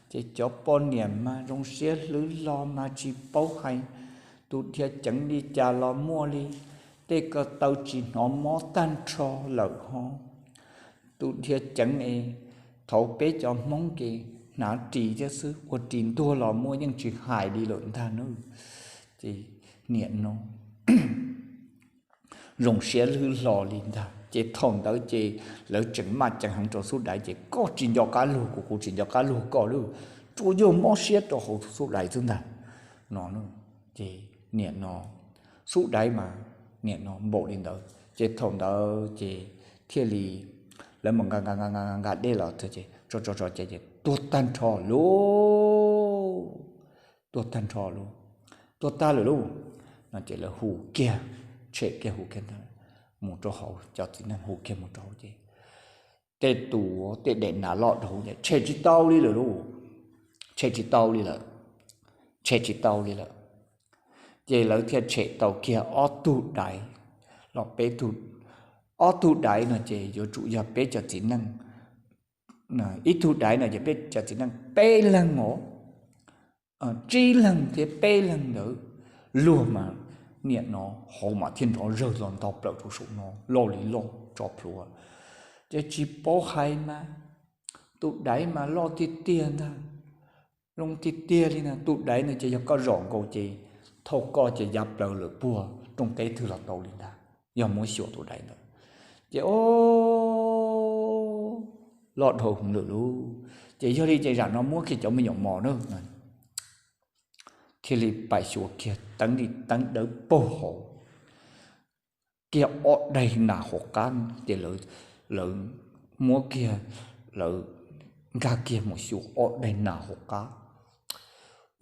Ces cov poj niam mas zoo siab hlwb hlo mas tsis paub hais, tus dhia ceev li cas los muaj li, tej ko taw tsis hnov mob tag nrho lawm ho. Tus dhia ceev es thaum peb cov Hmoob ces hnav ris thiab xwb, ua ris ntuag los muaj yeej tsis hais li lawm ntag na. Ces niam no zoo siab hlwb hlo li ntag. Ces thaum ntawd ces lawv tseem maj ceev heev rau xub daiv ces koj tsis nco qab luag kuv, kuv tsis nco qab luag koj lauj, tsuas yog mob siab rau hauv xub daiv xwb ntag no. Ces niam no, xub daiv mas niam no npaum li ntawd ces thaum ntawd ces thiaj li lawv mus nqa nqa nqa nqa nqa dej los ces tso tso tso ces tuag tag nrho lauj. Tuag tag nrho lauj, tuag tag lawm lauj. No ces lawv hu kiag, tshem kiag hu kiag ntag, mus rau hauv, cov txiv neej hu kiag mus rau hauv ces tej tus tej daim nas loj rau hauv ces tshem tsis tau li lawm lauj, tshem tsis tau li lawm, tshem tsis tau li lawm. Ces lawv thiaj tshem tau kiag ob tug daiv los peb tug, ob tug daiv no ces yuav tsum yog peb cov txiv neej, ib tug daiv no ces peb cov txiv neej peb leeg os, tsib leeg thiab peb leeg ntawd, luag mas niam no hauv mas thiaj nrov zawg los ntog plaws rau saum no loj li loj tso plhuav. Ces tsis paub hais mas, tus daiv mas loj tiag tiag ntag, zoo tiag tiag li ntag. Tus daiv ntawd ces yog koj zom nkaus ces thauj koj ces ya plaws lawm puag rooj teb twg los tau li ntag, yog muab xyuas tus daiv ntawd. Ces o, loj dhau hwv lawm lauj. Ces yog li ces zam no muab kiag cov me nyuam mos na, thiaj li pais xyuas kiag teeb li teeb dawb paug hauv, kiag ob daig nas hauv qab. Ces lawv muab kiag, lawv nkag kiag mus xyuas ob daig nas hauv qab,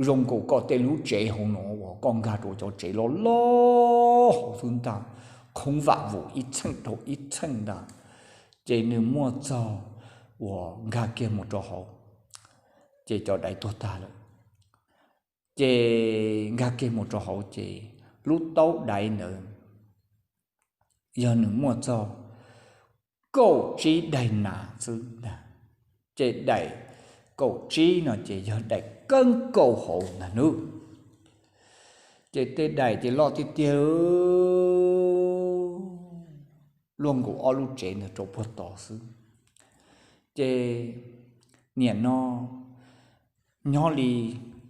zoo nkaus koj tej lub tsev hauv no uas koj nkag rau cov tsev loj loj hauv xwb ntag, khoob vam vum ib txheej dhau ib txheej ntag. Ces nws muaj txog uas nkag kiag mus rau hauv, ces cov daiv tuag tag lawm. Ces nkag kiag mus rau hauv ces lub taub daiv ntawd yog nws muaj txog kaum tsib daig nas xwb ntag. Ces daim kaum tsib no ces yog daim keeb kaum hauv ntag nawb. Ces tej daim ces loj tiag tiag, luaj nkaus ob lub tsev ntawd rau puag tod xwb. Ces niam no nyob li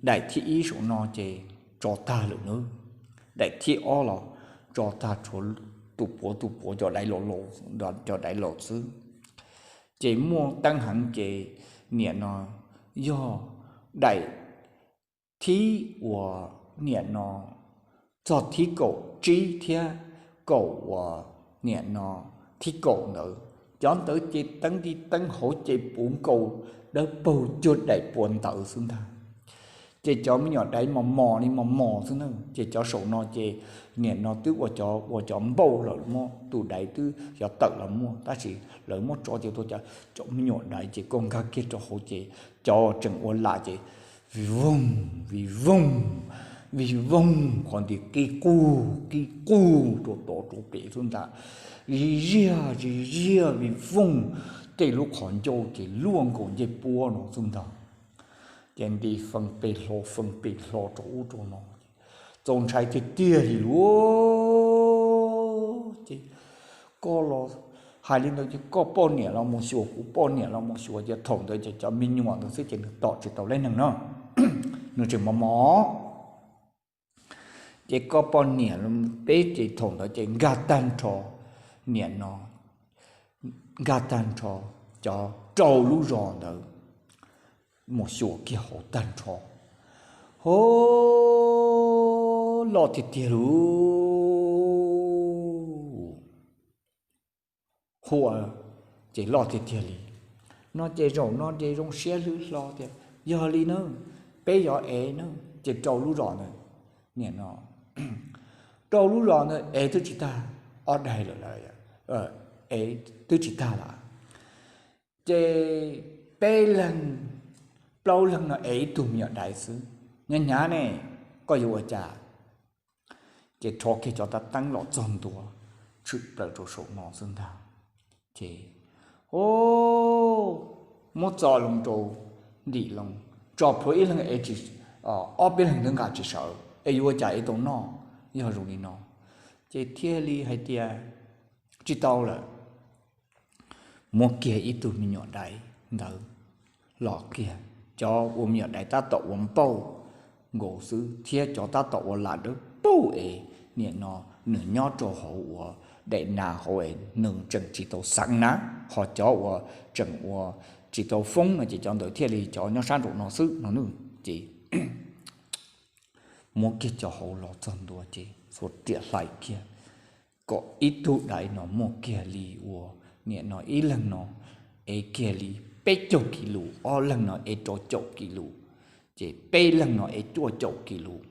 daim thib ib saum no ces tso tag lawm nawb. Daim thib ob los tso tag, tshuav tus puav tus puav cov daiv laus, cov daiv laus xwb. Ces muaj teeb heev ces niam no yog daim thib uas niam no txog thib kaum tsib thiab kaum uas niam no thib kaum ntawd, cov ntawd ces teeb li teeb hauv ces puv nkaus dawb paug cuag daim puav ntawd xwb ntag. Ces cov me nyuam daiv mos mos li mos mos xwb na, ces cov saum no ces niam no twb ua cov, ua cov npauj lawm, muab tus daiv twb xyov tawm los muaj, tab sis lawv muab tso tias tuaj cov, cov me nyuam daiv ces koj nkag kiag rau hauv ces cov tseem ua lam ces vij voog, vij voog, vij voog qhov nti qib qug qib qug rau tod rau pem xwb ntag. Zig ziag zig ziag vij voog, tej lub qhov ncauj ces luaj nkaus ncej puab no xwb ntag. Ces nti fee pes hlo fee pes hlo rau ub rau no, txaus ntshai tiag tiag li lauj. Ces koj los hais li ntawd ces koj poj niam los mus xyuas, kuv poj niam los mus xyuas, ces thaum ntawd ces cov me nyuam ntawd xwb ces nws tom tsis tau leej neeg no, nws tseem mos mos. Ces koj poj niam, peb ces thaum ntawd ces nkag tag nrho, niam no nkag tag nrho cov rau lub zos ntawd mus xyuas kiag hauv tag nrho. Ho loj tiag tiag lauj. Hu ua ces loj tiag tiag li no ces zaum no ces zoo siab hlwb hlo tias yog li na, peb yuav ev na. Ces rau lub zos ntawd, niam no rau lub zos ntawd ev twb tsis tag, ob daig lawm, ev twb tsis tag lawm. Ces peb leeg, plaub leeg no ev ib tug me nyuam daiv xwb, hnyav hnyav ne, koj yuav ua cas? Ces rho kiag cov tab teeb los txog ntua, tshwm plaws rau saum no xwb ntag. Ces o, muab txo loo rau ntim loo, tso plhuav ib leeg ev tsis, ob peb leeg twb nqa tsis sawv es yuav ua cas ev tau noj? Yog zoo li no ces thiaj li hais tias tsis tau lawm, muab kiag ib tug me nyuam daiv ntawd los kiag, cov ua me nyuam daiv tab tom ua npauj nkaus xwb thiab cov tab tom ua lam dawb paug es niam no nws nyob rau hauv uas daim nas hauv es nws tseem tsis tau xeev na, ho cov uas tseem ua tsis tau foob no ces cov ntawd thiaj li cov nyob sab nraum no xwb no nawb. Ces muab kiag cov hauv los txog ntua ces xuas riam hlais kiag kom ib tug daiv no muaj kiag li uas niam no ib leeg no ev kiag li peb caug kis lus, ob leeg no ev rau caum kis lus, ces peb leeg no ev cuaj caum kis lus.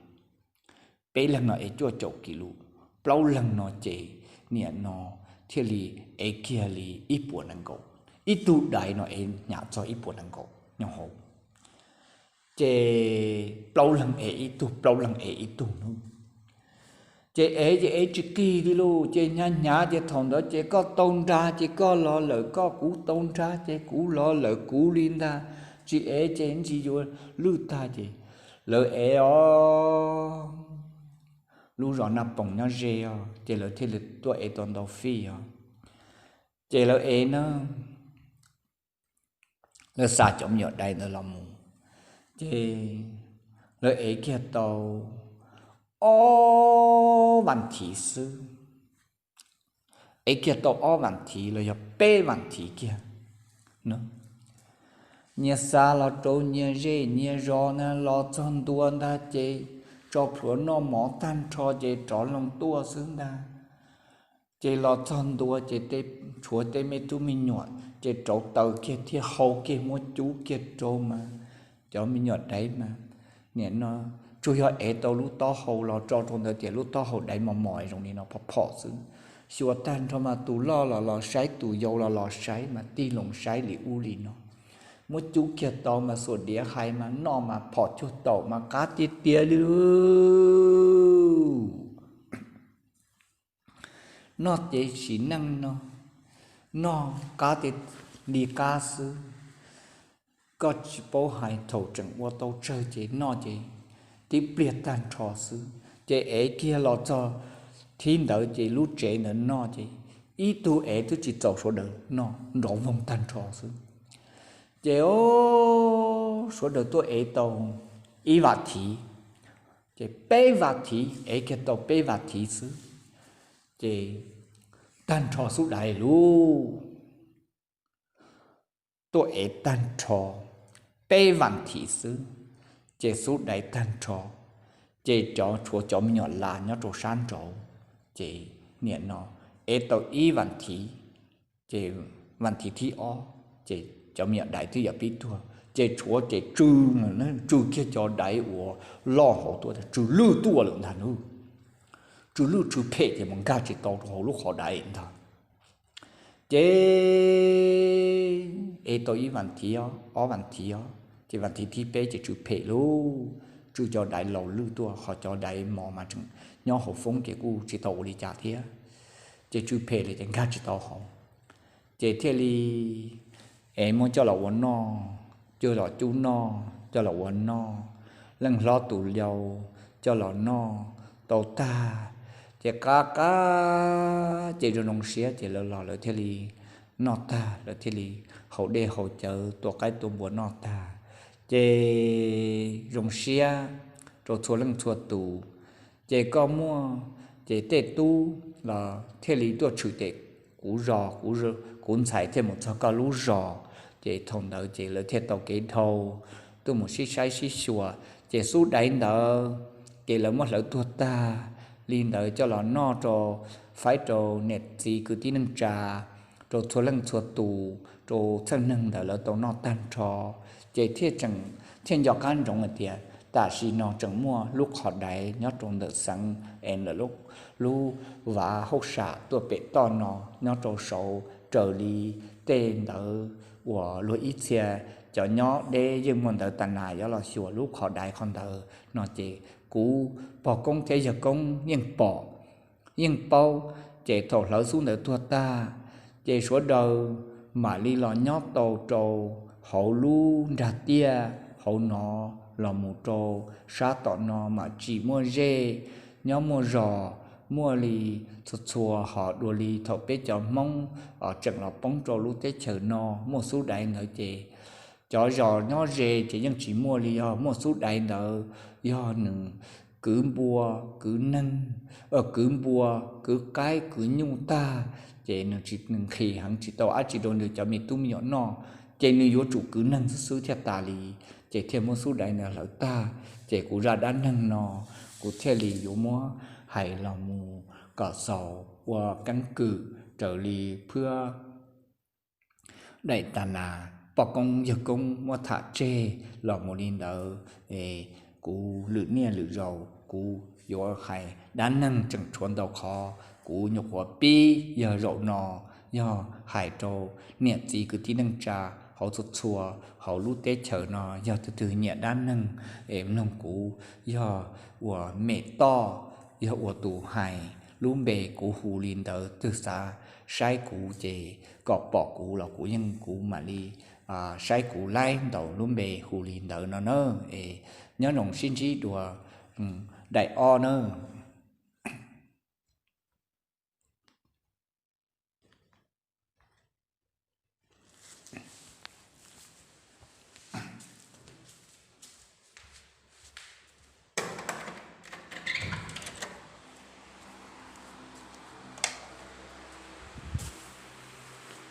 Peb leeg no ev cuaj caum kis lus, plaub leeg no ces niam no thiaj li ev kiag li ib puas nees nkaum. Ib tug daiv no ev hnyav txog ib puas nees nkaum nyob hauv. Ces plaub leeg ev ib tug, plaub leeg ev ib tug nawb. Ces ev ces ev tsis kig li lauj, ces hnyav hnyav ces thaum ntawd ces koj tau nra ces koj los lawm koj, kuv tau nra ces kuv los lawm kuv li ntag. Tsis ev ces ntsis yuav lwj tag ces lawv ev os. lub zos Naj Poos nyob ze os, ces lawv thiaj li tuaj ev tau ntau fij os. Ces lawv ev na, lawv xa cov me nyuam daiv ntawd los mus, ces lawv ev kiag tau ob vas thiv xwb. Ev kiag tau ob vas thiv los yog peb vas thiv kiag. Nyias xa los rau nyias zej nyias zos na, los txog ntua ntag ces tso plhuav noj mov tag nrho ces rov loo tuaj xwb ntag. Ces los txog ntua ces tshuav tej me tub me nyuam ces rauv taws kiag thiab hau kiag muab cub kiag rau mas cov me nyuam daiv mas, nim no tsuas yog ev tau lub taub hau los tso rau ntawd tias lub taub hau daiv mos mos zoo li no phom phom xwb. Xyuas tag nrho mas tus loj los los saib, tus yau los los saib mas tig loo saib li ub li no. Muab cub kiag tau mas xuas diav hais mas noj mas phom cuag taum mas qab tiag tiag li. Noj ces sim neej no, noj qab tiag li qab xwb. Koj tsis paub hais thaum tseem ua tau tsawg ces noj ces tib pliag tag nrho xwb. Ces ev kiag los txog thib ntawd ces lub tsev ntawd noj ces ib tug ev twb tsis txaus sawv daws noj nrov voog tag nrho xwb. Ces o, sawv daws tuaj ev tau ib vas thiv, ces peb vas thiv, ev kiag tau peb vas thiv xwb, ces tag nrho xub daiv lub tuaj ev tag nrho peb vas thiv xwb, ces xub daiv tag nrho, ces cov tshuav cov me nyuam las nyob rau sab nraud, ces nim no ev tau ib vas thiv, ces vas thiv thib ob, ces cov me nyuam daiv twb yuav pib tuag ces tshuav ces tsw, tsw kiag cov daiv uas loj hauv tuaj, tsw lwj tuaj lawm ntag nawb. Tsw lwj tsw phem ces mus nkag tsis tau rau hauv lub qhov daiv ntag. Ces ev tau ib vas thiv, ob vas thiv, ces vas thiv thib peb ces tsw phem lub, tsw cov daiv laus lwj tuaj, qhov cov daiv mos mas tseem nyob hauv foob ces kuj tsis tau ua li cas thiab, ces tsw phem li ces nkag tsis tau hauv. Ces thiaj li es muab coj los ua noj, coj los cub noj, coj los ua noj, leej hlob tus yau coj los noj tau tag, ces qab qab ces zoo zoo siab ces lawv los lawv thiaj li noj tag, lawv thiaj li haus dej haus cawv tua qaib tua npua noj tag, ces zoo siab rau txhua leej txhua tus. Ces koj muaj, ces tej tub los thiaj li tuaj tshwm tes kuv zos, kuv ntxhais thiaj mus txog koj lub zos, ces thaum ntawd ces lawv thiaj tau kev dhau tuaj mus sib saib sib xyuas, ces xub daiv ntawd ces lawv muab hlawv tuag tag li ntawd coj los noj rau, faib rau niam txiv kwv tij neej tsa, rau txhua leej txhua tus, rau txheej neeg ntawd lawv tau noj tag nrho, ces thiaj tseem thiaj nco qab ntsoov hais tias tam sim no tseem muaj lub qhov daiv nyob rau ntawm xeev es lawm lub, lub vaj hauj sam tuaj pem toj no nyob rau saud raws li tej ntawd uas luag ib txhia cov nyob deb yeej muaj ntawv tas nas yuav los xyuas lub qhov daiv qhov ntawd no ces kuv pog koob thiab yawg koob yeej pom yeej paub, ces thaum hlawv xub ntawd tuag tag, ces sawv daws mam li los nyob tau rau hauv lub nrag tiaj hauv no los mus rau sab tom no mam tsis muaj zej, nyob muaj zos, muaj li txhua txhua hos dua li thaum peb cov Hmoob tseem los poob rau lub teb chaws no muaj xub daiv ntawd ces cov zos nyob ze ces yeej tsis muaj li, yog muaj xub daiv ntawd yog nws kwv npua, kwv neeg, kwv npua, kwv qaib kwv nyuj tag, ces nws tsis, nws nqhis heev tsis tau dab tsi rau nws cov me tub me nyuam noj, ces nws yuav tsum kwv neeg xwb xwb thiaj tas li, ces thiaj muab xub daiv ntawd hlawv tag. Ces kuv zaj dab neeg no kuv thiaj li yuav muab hais los mus kom xaus ua keeb kwm raws li phwb daim tas nas poj koob yawg koob muab tham tseg los mus li ntawd. Kuv lwm niaj lwm zaus kuv yuav hais dab neeg tseem tshuav ntau qhov, kuv nyuam qhuav pib yog zaum no yog hais rau niam txiv kwv tij neej tsa hauv txhua txhua hauv lub teb chaws no, yog tus twg nyiam dab neeg es mloog kuv, yog ua mem toj, yog ua tus hais, lub npe kuv hu li ntawd, twg xav saib kuv ces kom pom kuv los kuv yeej, kuv mam li saib kuv laib ntaus lub npe hu li ntawd no na. Es nyob zoo sib ntsib dua daim ob na.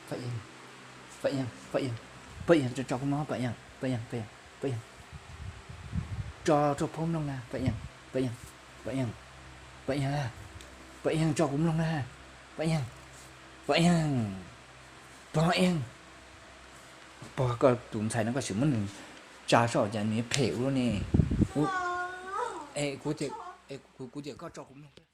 Paj Yeej, Paj Yeej, Paj Yeej, Paj Yeej, tso kuv mloog, Paj Yeej, Paj Yeej, Paj Yeej, tso rau kuv mloog na, Paj Yeej, Paj Yeej, Paj Yeej, Paj Yeej, Paj Yeej, tso kuv mloog na, Paj Yeej, Paj Yeej, Paj Yeej. Pog, koj tus ntxhais no koj sim muab nws tsa soj cas nws phem ua luaj ne. Kuv, kuv tias koj tso kuv mloog.